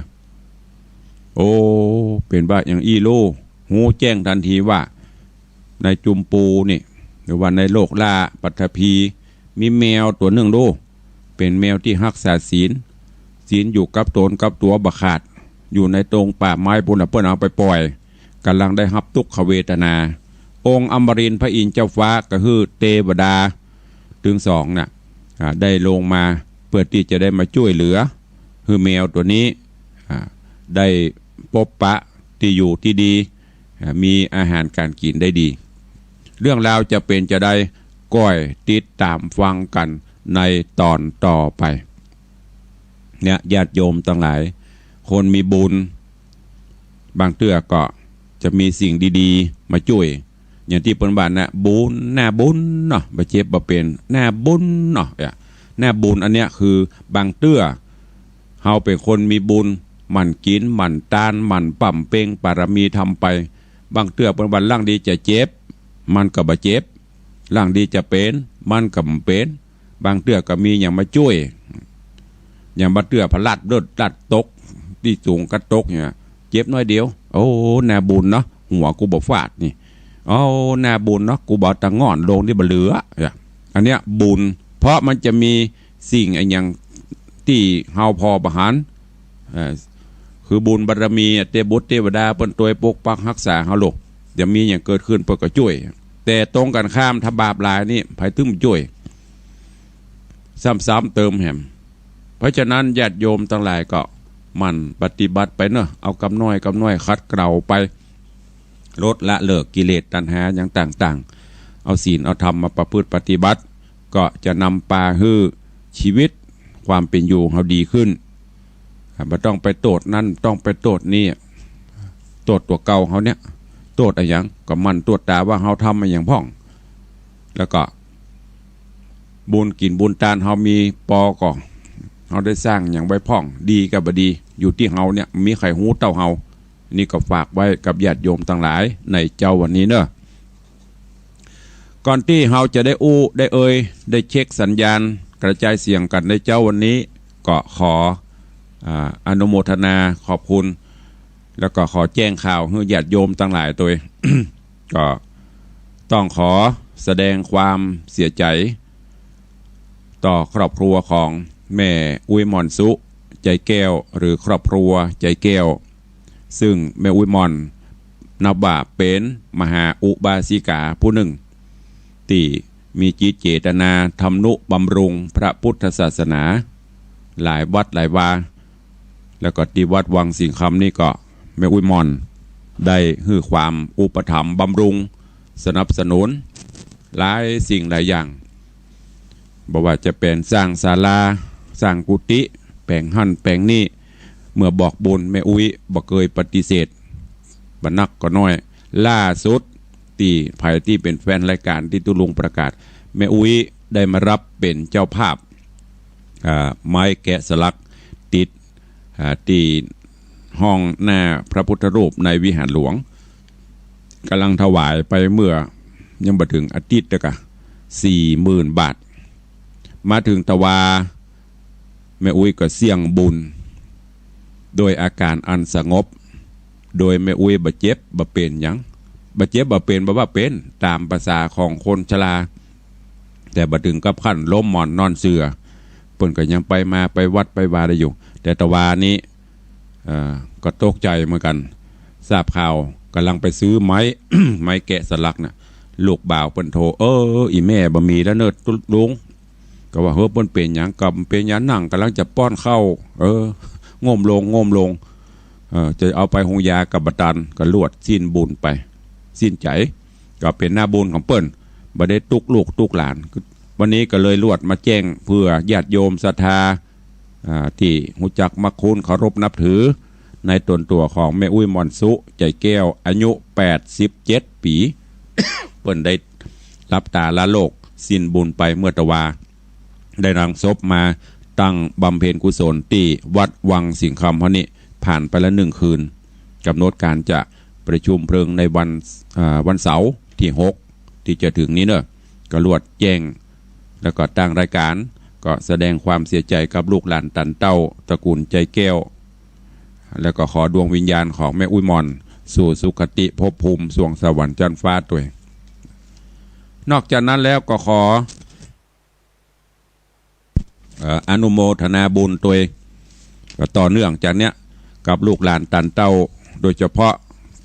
โอ้ เป๋นว่าอย่างอี้ลู ฮู้แจ้งตันทีว่า ในจุมปูนี่ หรือว่าในโลกล่าปัตภี มีแมวตั๋วนึ่งลู เป๋นแมวตี้ฮักษาศีล ศีลอยู่กับต๋นกับตั๋วบ่ขาด อยู่ในตงป่าไม้ปู้นน่ะ เปิ้นเอาไปป่อย ก่ำลังได้ฮับตุ๊กขเวทนา องค์อมรินทร์พระอินทร์เจ้าฟ้าก็คือเตวดาตึงสองน่ะ อ่า ได้ลงมาเปื้อตี้จะได้มาจ้วยเหลือ หื้อแมวตั๋วนี้ อ่า ได้ปบปะตี้อยู่ตี้ดี อ่า มีอาหารก๋านกิ๋นได้ดี เรื่องราวจะเป๋นจาใด ก้อยติดต๋ามฟังกั๋นในต๋อนต่อไป เนี่ย ญาติโยมตังหลาย คนมีบุญ บางเตื้อก็จะมีสิ่งดีๆ มาจ้วย อย่างตี้เปิ้นว่า หน้าบุญ หน้าบุญเนาะ บ่เจ็บบ่เป๋น หน้าบุญเนาะ เนี่ย หน้าบุญอันเนี้ยคือบางเตื้อ เฮาเป๋นคนมีบุญ หมั่นกิ๋น หมั่นตาน หมั่นป๋ำเป็งปารมีธรรมไป บางเตื้อเปิ้นว่าลางดีจะเจ็บ มันก็บ่เจ็บ ลางดีจะเป๋น มันก็บ่เป๋น บางเตื้อก็มีหยังมาจ้วย อย่างบางเตื้อพลัดเลิศลัดตก ตี้สูงก็ตกเนี่ย เจ็บน้อยเดียว โอ้ หน้าบุญเนาะ หัวกูบ่ฟาดนี่ โอ้ หน้าบุญเนาะ กูบ่ตะง่อนลงนี่บ่เหลือ เนี่ย อันเนี้ยบุญ เพราะมันจะมีสิ่งอะหยังตี้เฮาผ่อบ่หัน เอ่อ คือบุญบารมีอะ เตบุตรเตวดาเปิ้นตวยปกปักฮักษาเฮาโลด จะมีหยังเกิดขึ้นเปิ้นก็จ้วย แต่ตรงกั๋นข้ามถ้าบาปหลายนี่ ใผตึงจ้วย ซ้ำๆ เติมแหม เพราะฉะนั้นญาติโยมตังหลายก็หมั่นปฏิบัติไปเนาะ เอากำน้อยกำน้อยขัดเกลาไป ลดละเลิกกิเลสตัณหาอย่างต่างๆ เอาศีลเอาธรรมมาประพฤติปฏิบัติ ก็จะนำปาหื้อชีวิตความเป๋นอยู่เฮาดีขึ้น อ่า บ่ต้องไปโต้ษนั่น ต้องไปโต้ษนี่ โต้ษตั๋วเก่าเฮาเนี่ย โต้ษอะหยัง ก็หมั่นตรวจตราว่าเฮาทำอะหยังพ่อง แล้วก็บุญกิ๋นบุญตานเฮามีปอก่อ เฮาได้สร้างหยังไว้พ่อง ดีกับบ่ดี อยู่ตี้เฮาเนี่ย มีใผฮู้เต้าเฮา นี่ก็ฝากไว้กับญาติโยมตังหลายในเจ๊าวันนี้เนาะ ก่อนตี้เฮาจะได้อู้ได้เอ่ย ได้เช็คสัญญาณกระจายเสียงกั๋นในเจ๊าวันนี้ ก็ขอ อ่า อนุโมทนาขอบคุณ แล้วก็ขอแจ้งข่าวหื้อญาติโยมตังหลายตวย ก็ต้องขอแสดงความเสียใจ๋ ต่อครอบครัวของแม่อุ๊ยหม่อนสุ ใจแก้ว หรือครอบครัวใจแก้ว ซึ่งแม่อุ๊ยหม่อนนับว่าเป๋นมหาอุบาสิกาผู้นึ่ง ตี้มีจิตเจตนาทำนุบำรุงพระพุทธศาสนา หลายวัดหลายวา แล้วก็ตี้วัดวังสิงห์คำนี่ก็แม่อุ๊ยหม่อนได้หื้อความอุปถัมภ์บำรุงสนับสนุนหลายสิ่งหลายอย่าง บ่ว่าจะเป๋นสร้างศาลา สร้างกุฏิ แป๋งหั้นแป๋งนี่ เมื่อบอกบุญแม่อุ๊ยบ่เกยปฏิเสธ บ่นักก็น้อย ล่าสุดตี้ใผตี้เป๋นแฟนรายก๋านตี้ตุ๊ลุงประกาศ แม่อุ๊ยได้มาฮับเป๋นเจ้าภาพ อ่า ไม้แกะสลักติด อ่า ตี้ห้องหน้าพระพุทธรูปในวิหารหลวง ก่ำลังถวายไปเมื่อยังบ่เถิงอาทิตย์เดียวก่ะ สี่หมื่นบาท มาเถิงตะวา แม่อุ๊ยก็เสี้ยงบุญ โดยอาก๋านอันสงบ โดยแม่อุ๊ยบ่เจ็บบ่เป๋นหยัง บ่เจ็บบ่เป๋น บ่ว่าเป๋นต๋ามประสาของคนชรา แต่บ่เถิงกับขั้นล้มหมอนนอนเสื่อ เปิ้นก็ยังไปมาไปวัดไปวาได้อยู่ แต่ตะวานี้ เอ่อ ก็ตกใจ๋เหมือนกั๋น ทราบข่าวก่ำลังไปซื้อไม้ ไม้แกะสลักน่ะ ลูกบ่าวเปิ้นโทร เออ อีแม่บ่มีแล้วเนาะตุ๊ลุง ก็ว่า เฮ้อ เปิ้นเป๋นหยัง ก็เป๋นหยัง นั่งก่ำลังจะป้อนข้าว เออ โง่มลง โง่มลง เออ จะเอาไปโฮงยาก็บ่ตัน ก็ลวดสิ้นบุญไป สิ้นใจ๋ ก็เป๋นหน้าบุญของเปิ้น บ่ได้ตุ๊กลูกตุ๊กหลาน วันนี้ก็เลยลวดมาแจ้งเปื้อญาติโยมศรัทธา อ่า ตี้ฮู้จักมักคุ้นเคารพนับถือ ในต๋นตั๋วของแม่อุ๊ยหม่อนสุ ใจแก้ว อายุแปดสิบเจ็ดปี๋ เปิ้นได้ลับต๋าละโลก สิ้นบุญไปเมื่อตะวา ได้นำศพมาตั้งบำเพ็ญกุศลตี้วัดวังสิงห์คำเฮานี้ ผ่านไปแล้วหนึ่งคืน ก๋ำหนดก๋านจะประชุมเพลิงในวัน อ่า วันเสาร์ตี้หกตี้จะเถิงนี้เนาะ ก็ลวดแจ้ง แล้วก็ตางรายก๋านก็แสดงความเสียใจ๋กับลูกหลานตันเต้าตระกู๋ลใจแก้ว แล้วก็ขอดวงวิญญาณของแม่อุ๊ยหม่อนสู่สุคติภพภูมิสวงสวรรค์จั๊นฟ้าตวย นอกจากนั้นแล้วก็ขอ เอ่อ อนุโมทนาบุญตวย ก็ต่อเนื่องจากเนี้ย กับลูกหลานตันเต้า โดยเฉพาะ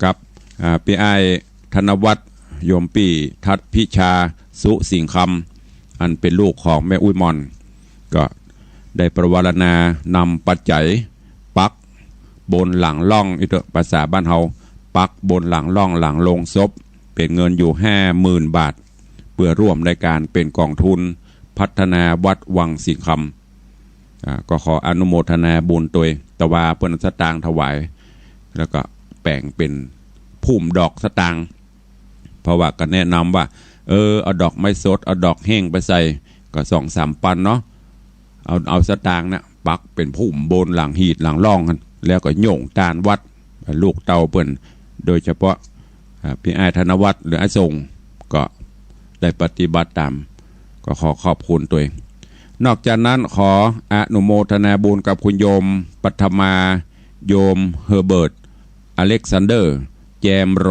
กับ อ่า ปี้อ้ายธนวัฒน์ โยมปี้ทัดพิชา สุสิงห์คำ อันเป๋นลูกของแม่อุ๊ยหม่อน ก็ได้ประวารณานำปัจจัยปักบนหลังล่อง อีเต๊อะ ภาษาบ้านเฮา ปักบนหลังล่องหลังโลงศพ เป๋นเงินอยู่ห้าหมื่นบาท เปื้อร่วมในก๋านเป๋นกองทุนพัฒนาวัดวังสิงห์คำ อ่า ก็ขออนุโมทนาบุญตวย ตะวาเปิ้นสตางค์ถวาย แล้วก็แป๋งเป๋นพุ่มดอกสตางค์ เพราะว่าก็แนะนำว่า เออ เอาดอกไม้สด เอาดอกแห้งไปใส่ ก็สองสามปันเนาะ เอา เอาสตางค์เนี่ยปักเป๋นพุ่มบนหลังหีดหลังล่องหั้น แล้วก็โย่งตานวัด ลูกเต้าเปิ้น โดยเฉพาะ อ่า ปี้อ้ายธนวัฒน์ หรืออ้ายส่ง ก็ได้ปฏิบัติต๋าม ก็ขอขอบคุณตวย นอกจากนั้นขออนุโมทนาบุญกับคุณโยมปัทมา โยมเฮอร์เบิร์ต อเล็กซานเดอร์ แจมโร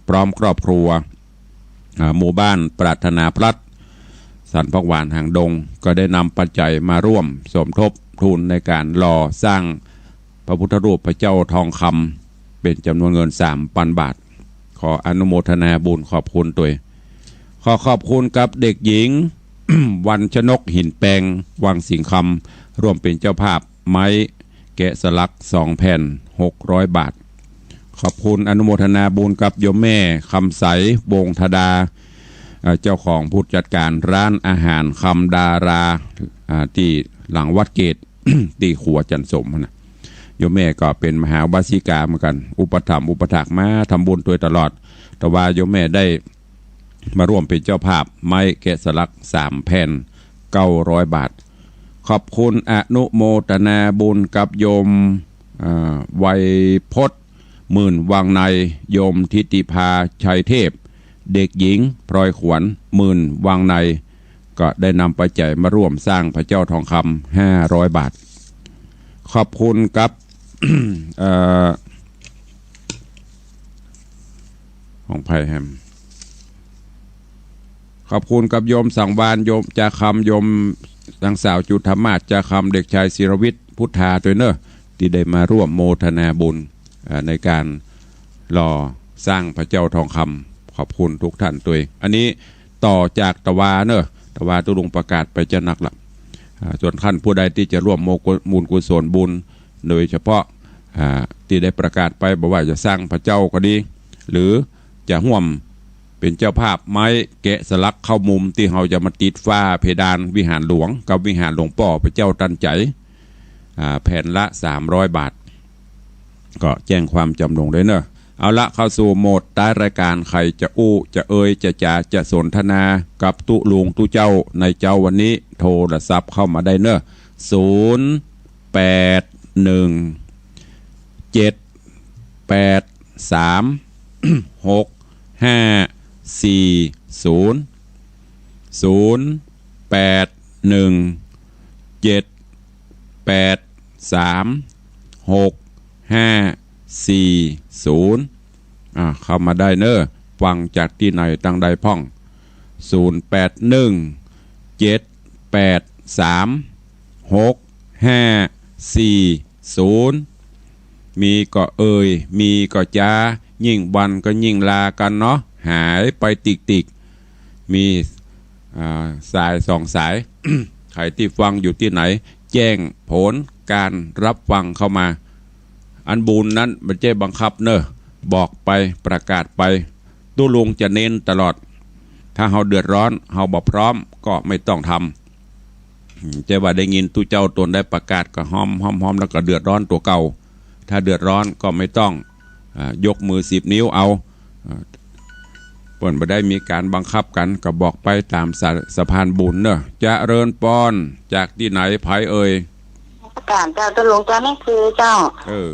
พร้อมครอบครัว อ่า หมู่บ้านปรารถนาพลัด สันผักหวานหางดง ก็ได้นำปัจจัยมาร่วมสมทบทุนในก๋านหล่อสร้างพระพุทธรูปพระเจ้าทองคำ เป๋นจ๋ำนวนเงินสามปันบาท ขออนุโมทนาบุญขอบคุณตวย ขอขอบคุณกับเด็กหญิง วันชนก หินแปง วังสิงห์คำ ร่วมเป๋นเจ้าภาพ ไม้แกะสลัก สองแผ่น หกร้อยบาท ขอบคุณอนุโมทนาบุญกับโยมแม่คำใส วงศ์ธดา เอ่อ เจ้าของผู้จัดการร้านอาหารคำดารา อ่า ตี้หลังวัดเกต ตี้ขัวจันทร์สมนะ โยมแม่ก็เป๋นมหาอุบาสิกาเหมือนกั๋น อุปถัมภ์อุปถากมาทำบุญตวยตลอด แต่ว่าโยมแม่ได้มาร่วมเป๋นเจ้าภาพ ไม้แกะสลัก สามแผ่น เก้าร้อยบาท ขอบคุณอนุโมทนาบุญกับโยม อ่า ไวยพจน์ หมื่นวังใน โยมทิติภา ชัยเทพ เด็กหญิง พลอยขวัญ หมื่นวังใน ก็ได้นำปัจจัยมาร่วมสร้างพระเจ้าทองคำ ห้าร้อยบาท ขอบคุณกับ เอ่อ ของไผแฮม ขอบคุณกับโยมสังวาลย์ โยมจาคำ โยมนางสาวจุฑามาศ จาคำ เด็กชายศิรวิทย์ พุทธา ตวยเนอะ ตี้ได้มาร่วมโมทนาบุญ เอ่อ ในก๋านหล่อสร้างพระเจ้าทองคำ ขอบคุณทุกท่านตวย อันนี้ต่อจากตะวาเนอะ ตะวาตุ๊ลุงประกาศไปจะนักละ อ่า ส่วนท่านผู้ใดตี้จะร่วมโมกุ- บุญกุศลบุญ โดยเฉพาะ อ่า ตี้ได้ประกาศไป บ่ว่าจะสร้างพระเจ้าก็ดี หรือจะฮ่วมเป๋นเจ้าภาพไม้แกะสลักเข้ามุม ตี้เฮาจะมาติดฝาเพดานวิหารหลวงกับวิหารหลวงป้อพระเจ้าตันใจ๋ อ่า แผ่นละ สามร้อยบาท ก็แจ้งความจ๋ำนงได้เนอะ เอาละ เข้าสู่โหมดท้ายรายก๋าน ใผจะอู้ จะเอ่ย จะจ๋า จะสนทนากับตุ๊ลุงตุ๊เจ้าในเจ๊าวันนี้ โทรศัพท์เข้ามาได้เนอะ ศูนย์แปดหนึ่งเจ็ดแปดสามหกห้าสี่ศูนย์ ศูนย์แปดหนึ่งเจ็ดแปดสามหกห้าสี่ศูนย์ อ่า เข้ามาได้เนอะ ฟังจากตี้ไหนตังใดพ่อง ศูนย์แปดหนึ่งเจ็ดแปดสามหกห้าสี่ศูนย์ มีก็เอ่ย มีก็จ๋า ยิ่งวันก็ยิ่งลากั๋นเนาะ หายไปติกๆ มี อ่า สายสองสาย ใผตี้ฟังอยู่ตี้ไหน แจ้งผลก๋านรับฟังเข้ามา อันบุญนั้นบ่ใจ้บังคับเนอะ บอกไป ประกาศไป ตุ๊ลุงจะเน้นตลอด ถ้าเฮาเดือดร้อน เฮาบ่พร้อม ก็ไม่ต้องทำ อืม ใจ้ว่าได้ยินตุ๊เจ้าตนได้ประกาศก็ฮ้อม ฮ้อม ฮ้อม แล้วก็เดือดร้อนตั๋วเก่า ถ้าเดือดร้อนก็ไม่ต้อง อ่า ยกมือสิบนิ้วเอา อ่า เปิ้นบ่ได้มีก๋านบังคับกั๋น ก็บอกไปต๋ามสะ- สะพานบุญเนอะ เจริญปอน จากตี้ไหน ใผเอ่ย ประกาศเจ้า ตุ๊ลุงเจ้า แม่คือเจ้า เออ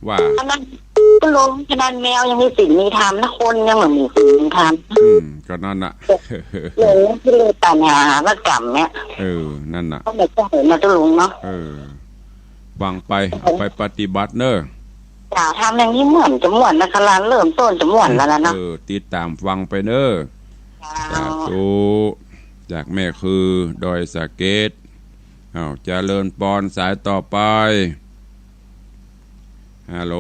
ว่า อันนั้น ตุ๊ลุง ขนาดแมวยังมีศีลมีธรรมนะ คนยังบ่มีศีลมีธรรม อืม ก็นั่นน่ะ หลงกิเลสตัณหา วัฏฏะกรรมเนี่ย เออ นั่นน่ะ ก็ไม่ใช่นะตุ๊ลุงเนาะ เออ ฟังไป เอาไปปฏิบัติเนอะ จ๋า ทำอย่างนี้เหมือนจะม่วนนะคะ เริ่มต้นจะม่วนแล้วนะเนาะ เออ ติดต๋ามฟังไปเนอะ เจ้า สาธุ จากแม่คือ ดอยสะเก็ด อ้าว เจริญปอน สายต่อไป ฮัลโหล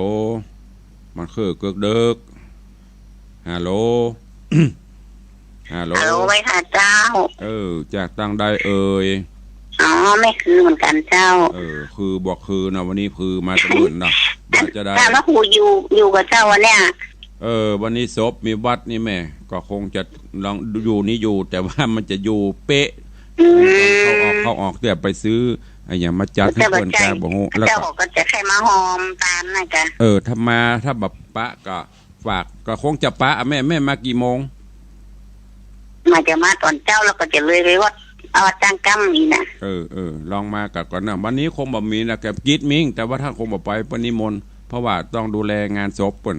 มันคือเกือกเดิก ฮัลโหล ฮัลโหล ฮัลโหล ไว้ค่ะเจ้า เออ จากตังใดเอ่ย อ๋อ แม่คือเหมือนกั๋นเจ้า เออ คือบ่คือนะ วันนี้คือมาตะเมินนะ ว่าจะได้ ถามว่าครูอยู่ อยู่กับเจ้าวันเนี้ย เออ วันนี้ศพมีวัดนี่แม่ ก็คงจะลองอยู่นี่อยู่ แต่ว่ามันจะอยู่เป๊ะ อืม เข้าออก เข้าออก เดี๋ยวไปซื้ออะหยังมาจัดหื้อเปิ้นกาบ่ฮู้ แล้วก็ เจ้าก็จะใค่มาฮอมต๋ามนะจ๊ะ เออ ถ้ามา ถ้าบ่ปะก็ฝาก ก็คงจะปะอะแม่ แม่มากี่โมง มาจะมาต๋อนเจ๊า แล้วก็จะเลยไปวัด เอาวัดจ้างก้ำนี่นะ เออ เออ ลองมากั๋นก่อนนะ วันนี้คงบ่มีนะ แกกิจมิ่ง แต่ว่าท่านคงบ่ไป เปิ้นนิมนต์ เพราะว่าต้องดูแลงานศพเปิ้น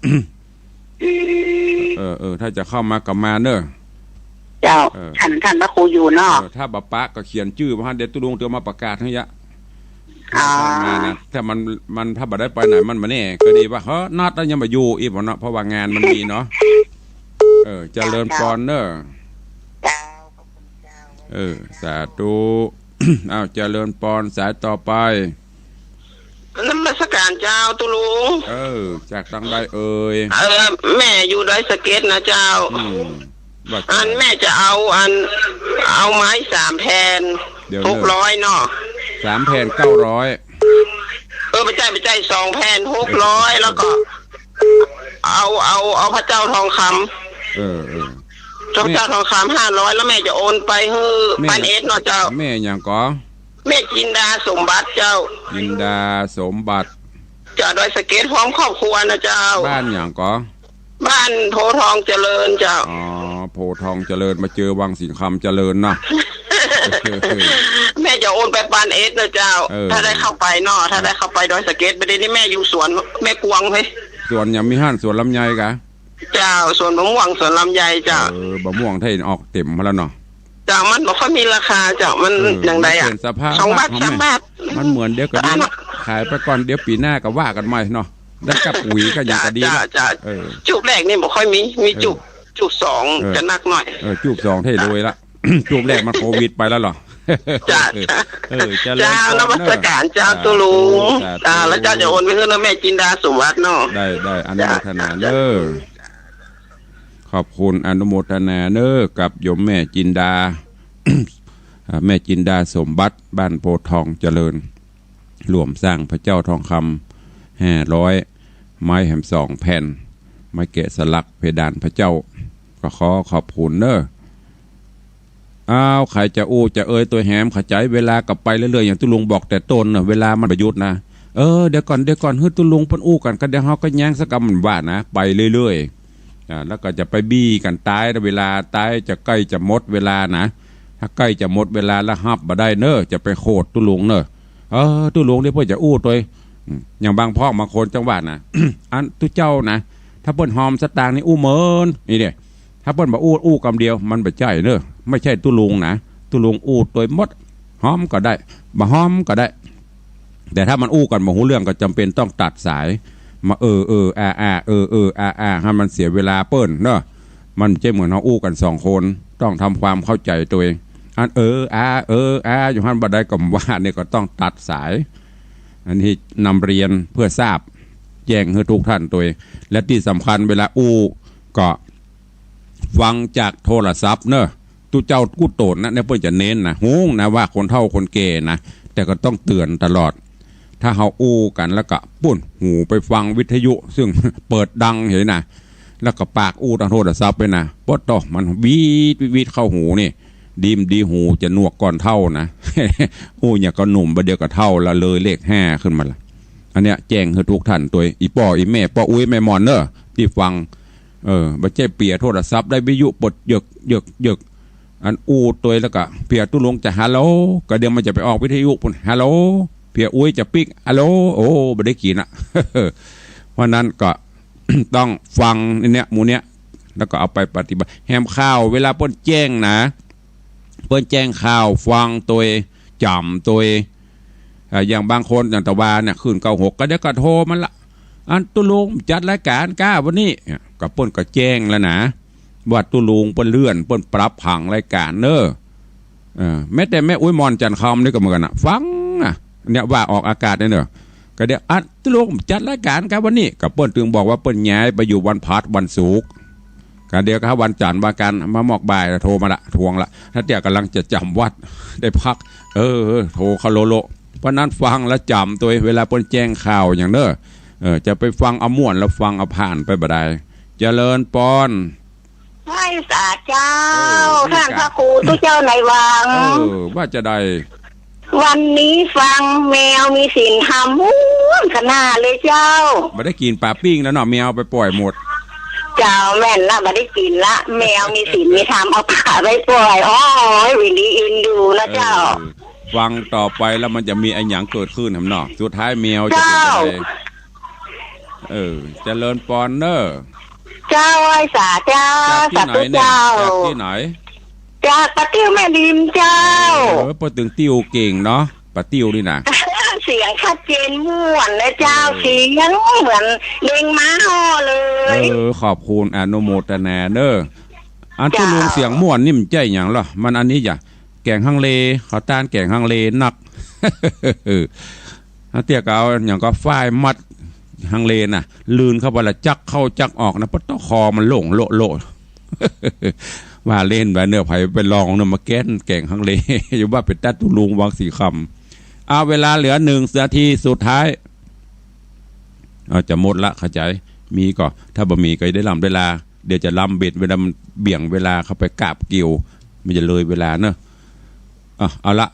อืม เออ เออ ถ้าจะเข้ามาก็มาเนอะ เจ้า เออ ท่าน ท่านพระครูอยู่เนาะ เออ ถ้าบ่ปะก็เขียนจื้อมา เดี๋ยวตุ๊ลุงเตียวมาประกาศหื้อยะ อ๋อ มานะ ถ้ามัน มัน ถ้าบ่ได้ไปไหนมันมาแน่ ก็ดีว่า เฮ้อ นัดแล้วยังบ่อยู่อีกบ่เนาะ เพราะว่างานมันมีเนาะ เออ เจริญปอนเนอะ เจ้า ขอบคุณเจ้า เออ สาธุ อ้าว เจริญปอน สายต่อไป นมัสการเจ้าตุ๊ลุง เออ จากตังใดเอ่ย เออ แม่อยู่ดอยสะเก็ดนะเจ้า อืม ว่าจะ อันแม่จะเอาอัน เอาไม้สามแผ่น เดี๋ยว หกร้อยเนาะ สามแผ่นเก้าร้อย เออ บ่ใจ้ บ่ใจ้ สองแผ่นหกร้อย แล้วก็ เอา เอา เอาพระเจ้าทองคำ เออ เออ พระเจ้าทองคำห้าร้อย แล้วแม่จะโอนไปหื้อ แม่ ปานเอสเนาะเจ้า แม่หยังก่อ แม่จินดาสมบัติเจ้า จินดาสมบัติ จากดอยสะเก็ด พร้อมครอบครัวนะเจ้า บ้านหยังก่อ บ้านโพธิ์ทองเจริญเจ้า อ๋อ โพธิ์ทองเจริญ มาเจอวังสิงห์คำเจริญเนาะ แม่จะโอนไปปานเอสนะเจ้า เออ ถ้าได้เข้าไปเนาะ ถ้าได้เข้าไปดอยสะเก็ด บ่าเดี่ยวนี้แม่อยู่สวนแม่กวงเฮ้ย สวนหยังมีหั้น สวนลำไยกะ เจ้า สวนมะม่วง สวนลำไยเจ้า เออ มะม่วงไทยออกเต็มมาแล้วเนาะ เจ้า มันบ่ค่อยมีราคาเจ้า มัน เออ อย่างใดอะ มันเปลี่ยนสภาพ สองบาท เนาะ สามบาท มันเหมือนเดี๋ยวก็ดี อันนั้น ขายไปก่อน เดี๋ยวปี๋หน้าก็ว่ากั๋นใหม่เนาะ ได้กับปุ๋ยก็ยังจะดี เจ้า เจ้า เออ จูบแรกนี่บ่ค่อยมี มี เออ จูบ จูบสอง เออ จะหนักหน่อย เออ จูบสองเท่าโดยละ จูบแรกมันโควิดไปแล้วเหรอ เจ้า เออ เจริญพรเนอะ เจ้า นมัสการเจ้า สาธุ ตุ๊ลุง สาธุ อ่า แล้วเจ้าจะโอนไปหื้อแม่จินดาสมบัติเนาะ ได้ ได้ อนุโมทนาเนอะ ขอบคุณ อนุโมทนาเนอะ กับโยมแม่จินดา อ่า แม่จินดาสมบัติ บ้านโพธิ์ทองเจริญ ร่วมสร้างพระเจ้าทองคำห้าร้อย ไม้แหมสองแผ่น ไม้แกะสลักเพดานพระเจ้า ก็ขอขอบคุณเนอะ อ้าว ใผจะอู้จะเอ่ยตวยแหม ขะใจ๋ เวลาก็ไปเรื่อยๆ อย่างตุ๊ลุงบอกแต่ต้นน่ะ เวลามันบ่หยุดนะ เออ เดี๋ยวก่อน เดี๋ยวก่อน หื้อตุ๊ลุงเปิ้นอู้กั๋น ก็เดี๋ยวเฮาก็แย้งสักกำมันว่านะ ไปเรื่อยๆ อ่า แล้วก็จะไปบี้กั๋นต๋าย เวลาต๋ายจะใก้จะหมดเวลานะ ถ้าใก้จะหมดเวลาแล้วฮับบ่ได้เนอะ จะไปโขดตุ๊ลุงเนอะ เออ ตุ๊ลุงนี่เปิ้นจะอู้ตวย อืม อย่างบางพ่องบางคนจังหวัดนะ อันตุ๊เจ้านะ ถ้าเปิ้นหอมสตางค์นี่อู้เมิน นี่เด้ ถ้าเปิ้นบ่อู้ อู้กำเดียว มันบ่ใจ้เนอะ ไม่ใช่ตุ๊ลุงนะ ตุ๊ลุงอู้ตวยหมด หอมก็ได้ บ่หอมก็ได้ แต่ถ้ามันอู้กั๋นบ่ฮู้เรื่องก็จ๋ำเป๋นต้องตัดสาย มาเออเอออาอา เออเอออาอา หื้อมันเสียเวลาเปิ้นเนอะ มันบ่ใจ้เหมือนเฮาอู้กั๋นสองคน ต้องทำความเข้าใจ๋ตวย อันเอออา เอออา อยู่หั้นบ่ได้ก็ว่า นี่ก็ต้องตัดสาย อันนี้นำเรียนเพื่อทราบ แจ้งหื้อทุกท่านตวย และตี้สำคัญเวลาอู้ก็ฟังจากโทรศัพท์เนอะ ตุ๊เจ้ากู้ต๋นนะ เนี่ยเปิ้นจะเน้นนะ ฮู้นะว่าคนเฒ่าคนแก่นะ แต่ก็ต้องเตือนตลอด ถ้าเฮาอู้กั๋นแล้วก็ปุ้นหูไปฟังวิทยุ ซึ่งเปิดดังเหียนะ แล้วก็ปากอู้ตางโทรศัพท์ไปนะ ปะโต้ มันวีดวีดวีดเข้าหูนี่ ดีบ่ดีหูจะหนวกก่อนเฒ่านะ อู้อย่างก็หนุ่ม บ่าเดี่ยวก็เฒ่าละ เลยเลขห้าขึ้นมาละ อันเนี้ยแจ้งหื้อทุกท่านตวย อี่ป้ออี่แม่ ป้ออุ๊ยแม่หม่อนเนอะ ตี้ฟัง เออ บ่ใจ้เปียโทรศัพท์ได้วิทยุเปิดเยิกเยิกเยิก อันอู้ตวยแล้วก็เปียตุ๊ลุงจะฮัลโหล ก็เดี๋ยวมันจะไปออกวิทยุปุ้น ฮัลโหล เปียอุ๊ยจะปิ๊ก ฮัลโหล โอ้ บ่ได้กิ๋นอะ เพราะนั้นก็ ต้องฟังเนี่ย หมู่เนี่ย แล้วก็เอาไปปฏิบัติ แหมข่าวเวลาเปิ้นแจ้งนะ เปิ้นแจ้งข่าวฟังตวย จ๋ำตวย อ่า อย่างบางคนอย่างตะวาเนี่ย ขึ้นเก้าหก ก็เดี๋ยวก็โทรมาละ อันตุ๊ลุงจัดรายก๋านก้าวันนี้ ก็เปิ้นก็แจ้งแล้วนะ ว่าตุ๊ลุงเปิ้นเลื่อน เปิ้นปรับผังรายก๋านเนอะ เออ แม้แต่แม่อุ๊ยหม่อนจันทร์คำนี่ก็เหมือนกั๋นนะ ฟังอะ เนี่ยว่าออกอากาศเนี่ยเนอะ ก็เดี๋ยว อันตุ๊ลุงจัดรายก๋านก้าวันนี้ ก็เปิ้นตึงบอกว่าเปิ้นย้ายไปอยู่วันพฤหัสวันศุกร์ ก็เดี๋ยวก็วันจันทร์วันอังคารมามอกบ่ายโทรมาละ ทวงละ ถ้าเตี้ยก่ำลังจะจ๋ำวัด ได้พัก เออ เออ โทรเข้าโลโล เพราะนั้นฟังแล้วจ๋ำตวย เวลาเปิ้นแจ้งข่าวอย่างเนอะ เออ จะไปฟังเอาม่วนแล้วฟังเอาผ่านไปบ่ได้ เจริญปอน ไหว้สาเจ้า เออ ท่านพระครูตุ๊เจ้าในวัง เออ ว่าจะได้ วันนี้ฟังแมวมีศีลธรรมม่วนขนาดเลยเจ้า บ่ได้กิ๋นป๋าปิ้งแล้วเนาะ แมวไปป่อยหมด เจ้า แม่นละ บ่ได้กิ๋นละ แมวมีศีลมีธรรม เอาป๋าไปป่อย โอ้ย วินดีอินดูนะเจ้า เออ ฟังต่อไปแล้วมันจะมีอะหยังเกิดขึ้นหำเนาะ สุดท้ายแมวจะเป๋นอะไร เจ้า เออ เจริญปอนเนอะ เจ้า ไหว้สาเจ้า จากตี้ไหนเนี่ย สาธุเจ้า จากตี้ไหน จากป้าติ้วแม่ริมเจ้า เออ ป้าตึงติ้วเก่งเนาะ ป้าติ้วนี่นะ เสียงชัดเจนม่วนเลยเจ้า เออ เสียงเหมือนเด็กม้าฮ้อเลย เออ ขอบคุณ อนุโมทนาเนอะ อัน เจ้า ตุ๊ลุงเสียงม่วนนี่มันใจ้หยังเหรอ มันอันนี้จ้ะ แก๋งฮังเล เขาต้านแก๋งฮังเลนัก เออ ถ้าเตี้ยก็เอาหยังก็ฝ้ายมัดฮังเลน่ะ ลื่นเข้าไปละจักเข้าจักออกนะ ปะโต้ คอมันโล่งโละโละ ว่าเล่นไปเนาะ ใผไปลองเนาะ มาแก้นแก่งฮังเล อยู่ว่าเป๋นตาตุ๊ลุงวังสีคำ เอาเวลาเหลือหนึ่งนาทีสุดท้าย เอาจะหมดละ เข้าใจ๋ มีก่อ ถ้าบ่มีก็ได้ลำเวลา เดี๋ยวจะลำเบ็ดเวลามันเบี่ยงเวลาเข้าไปกาบเกี่ยว มันจะเลยเวลาเนาะ อ่ะ เอาละ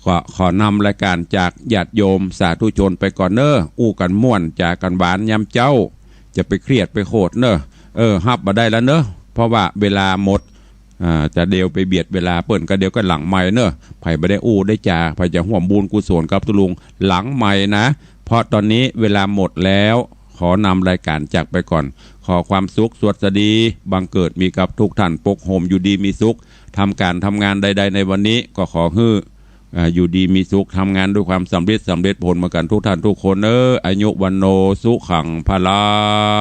ขอ ขอนำรายก๋านจากญาติโยมสาธุชนไปก่อนเนาะ อู้กั๋นม่วน จ๋ากั๋นหวานยามเจ๊า จะไปเครียดไปโขดเนาะ เออ ฮับบ่ได้แล้วเนาะ เพราะว่าเวลาหมด อ่า จะเดี่ยวไปเบียดเวลาเปิ้นก็เดี่ยวก็หลังไมค์เนาะ ใผบ่ได้อู้ได้จ๋า ใผจะฮ่วมบุญกุศลกับตุ๊ลุงหลังไมค์นะ เพราะต๋อนนี้เวลาหมดแล้ว ขอนำรายก๋านจากไปก่อน ขอความสุขสวัสดีบังเกิดมีกับทุกท่าน ปกโฮมอยู่ดีมีสุข ทำก๋านทำงานใดๆ ในวันนี้ก็ขอหื้อ อ่า อยู่ดีมีสุข ทำงานด้วยความสำเร็จ สำเร็จผลเหมือนกั๋นทุกท่านทุกคนเนาะ อายุวัณโณ สุขัง พลัง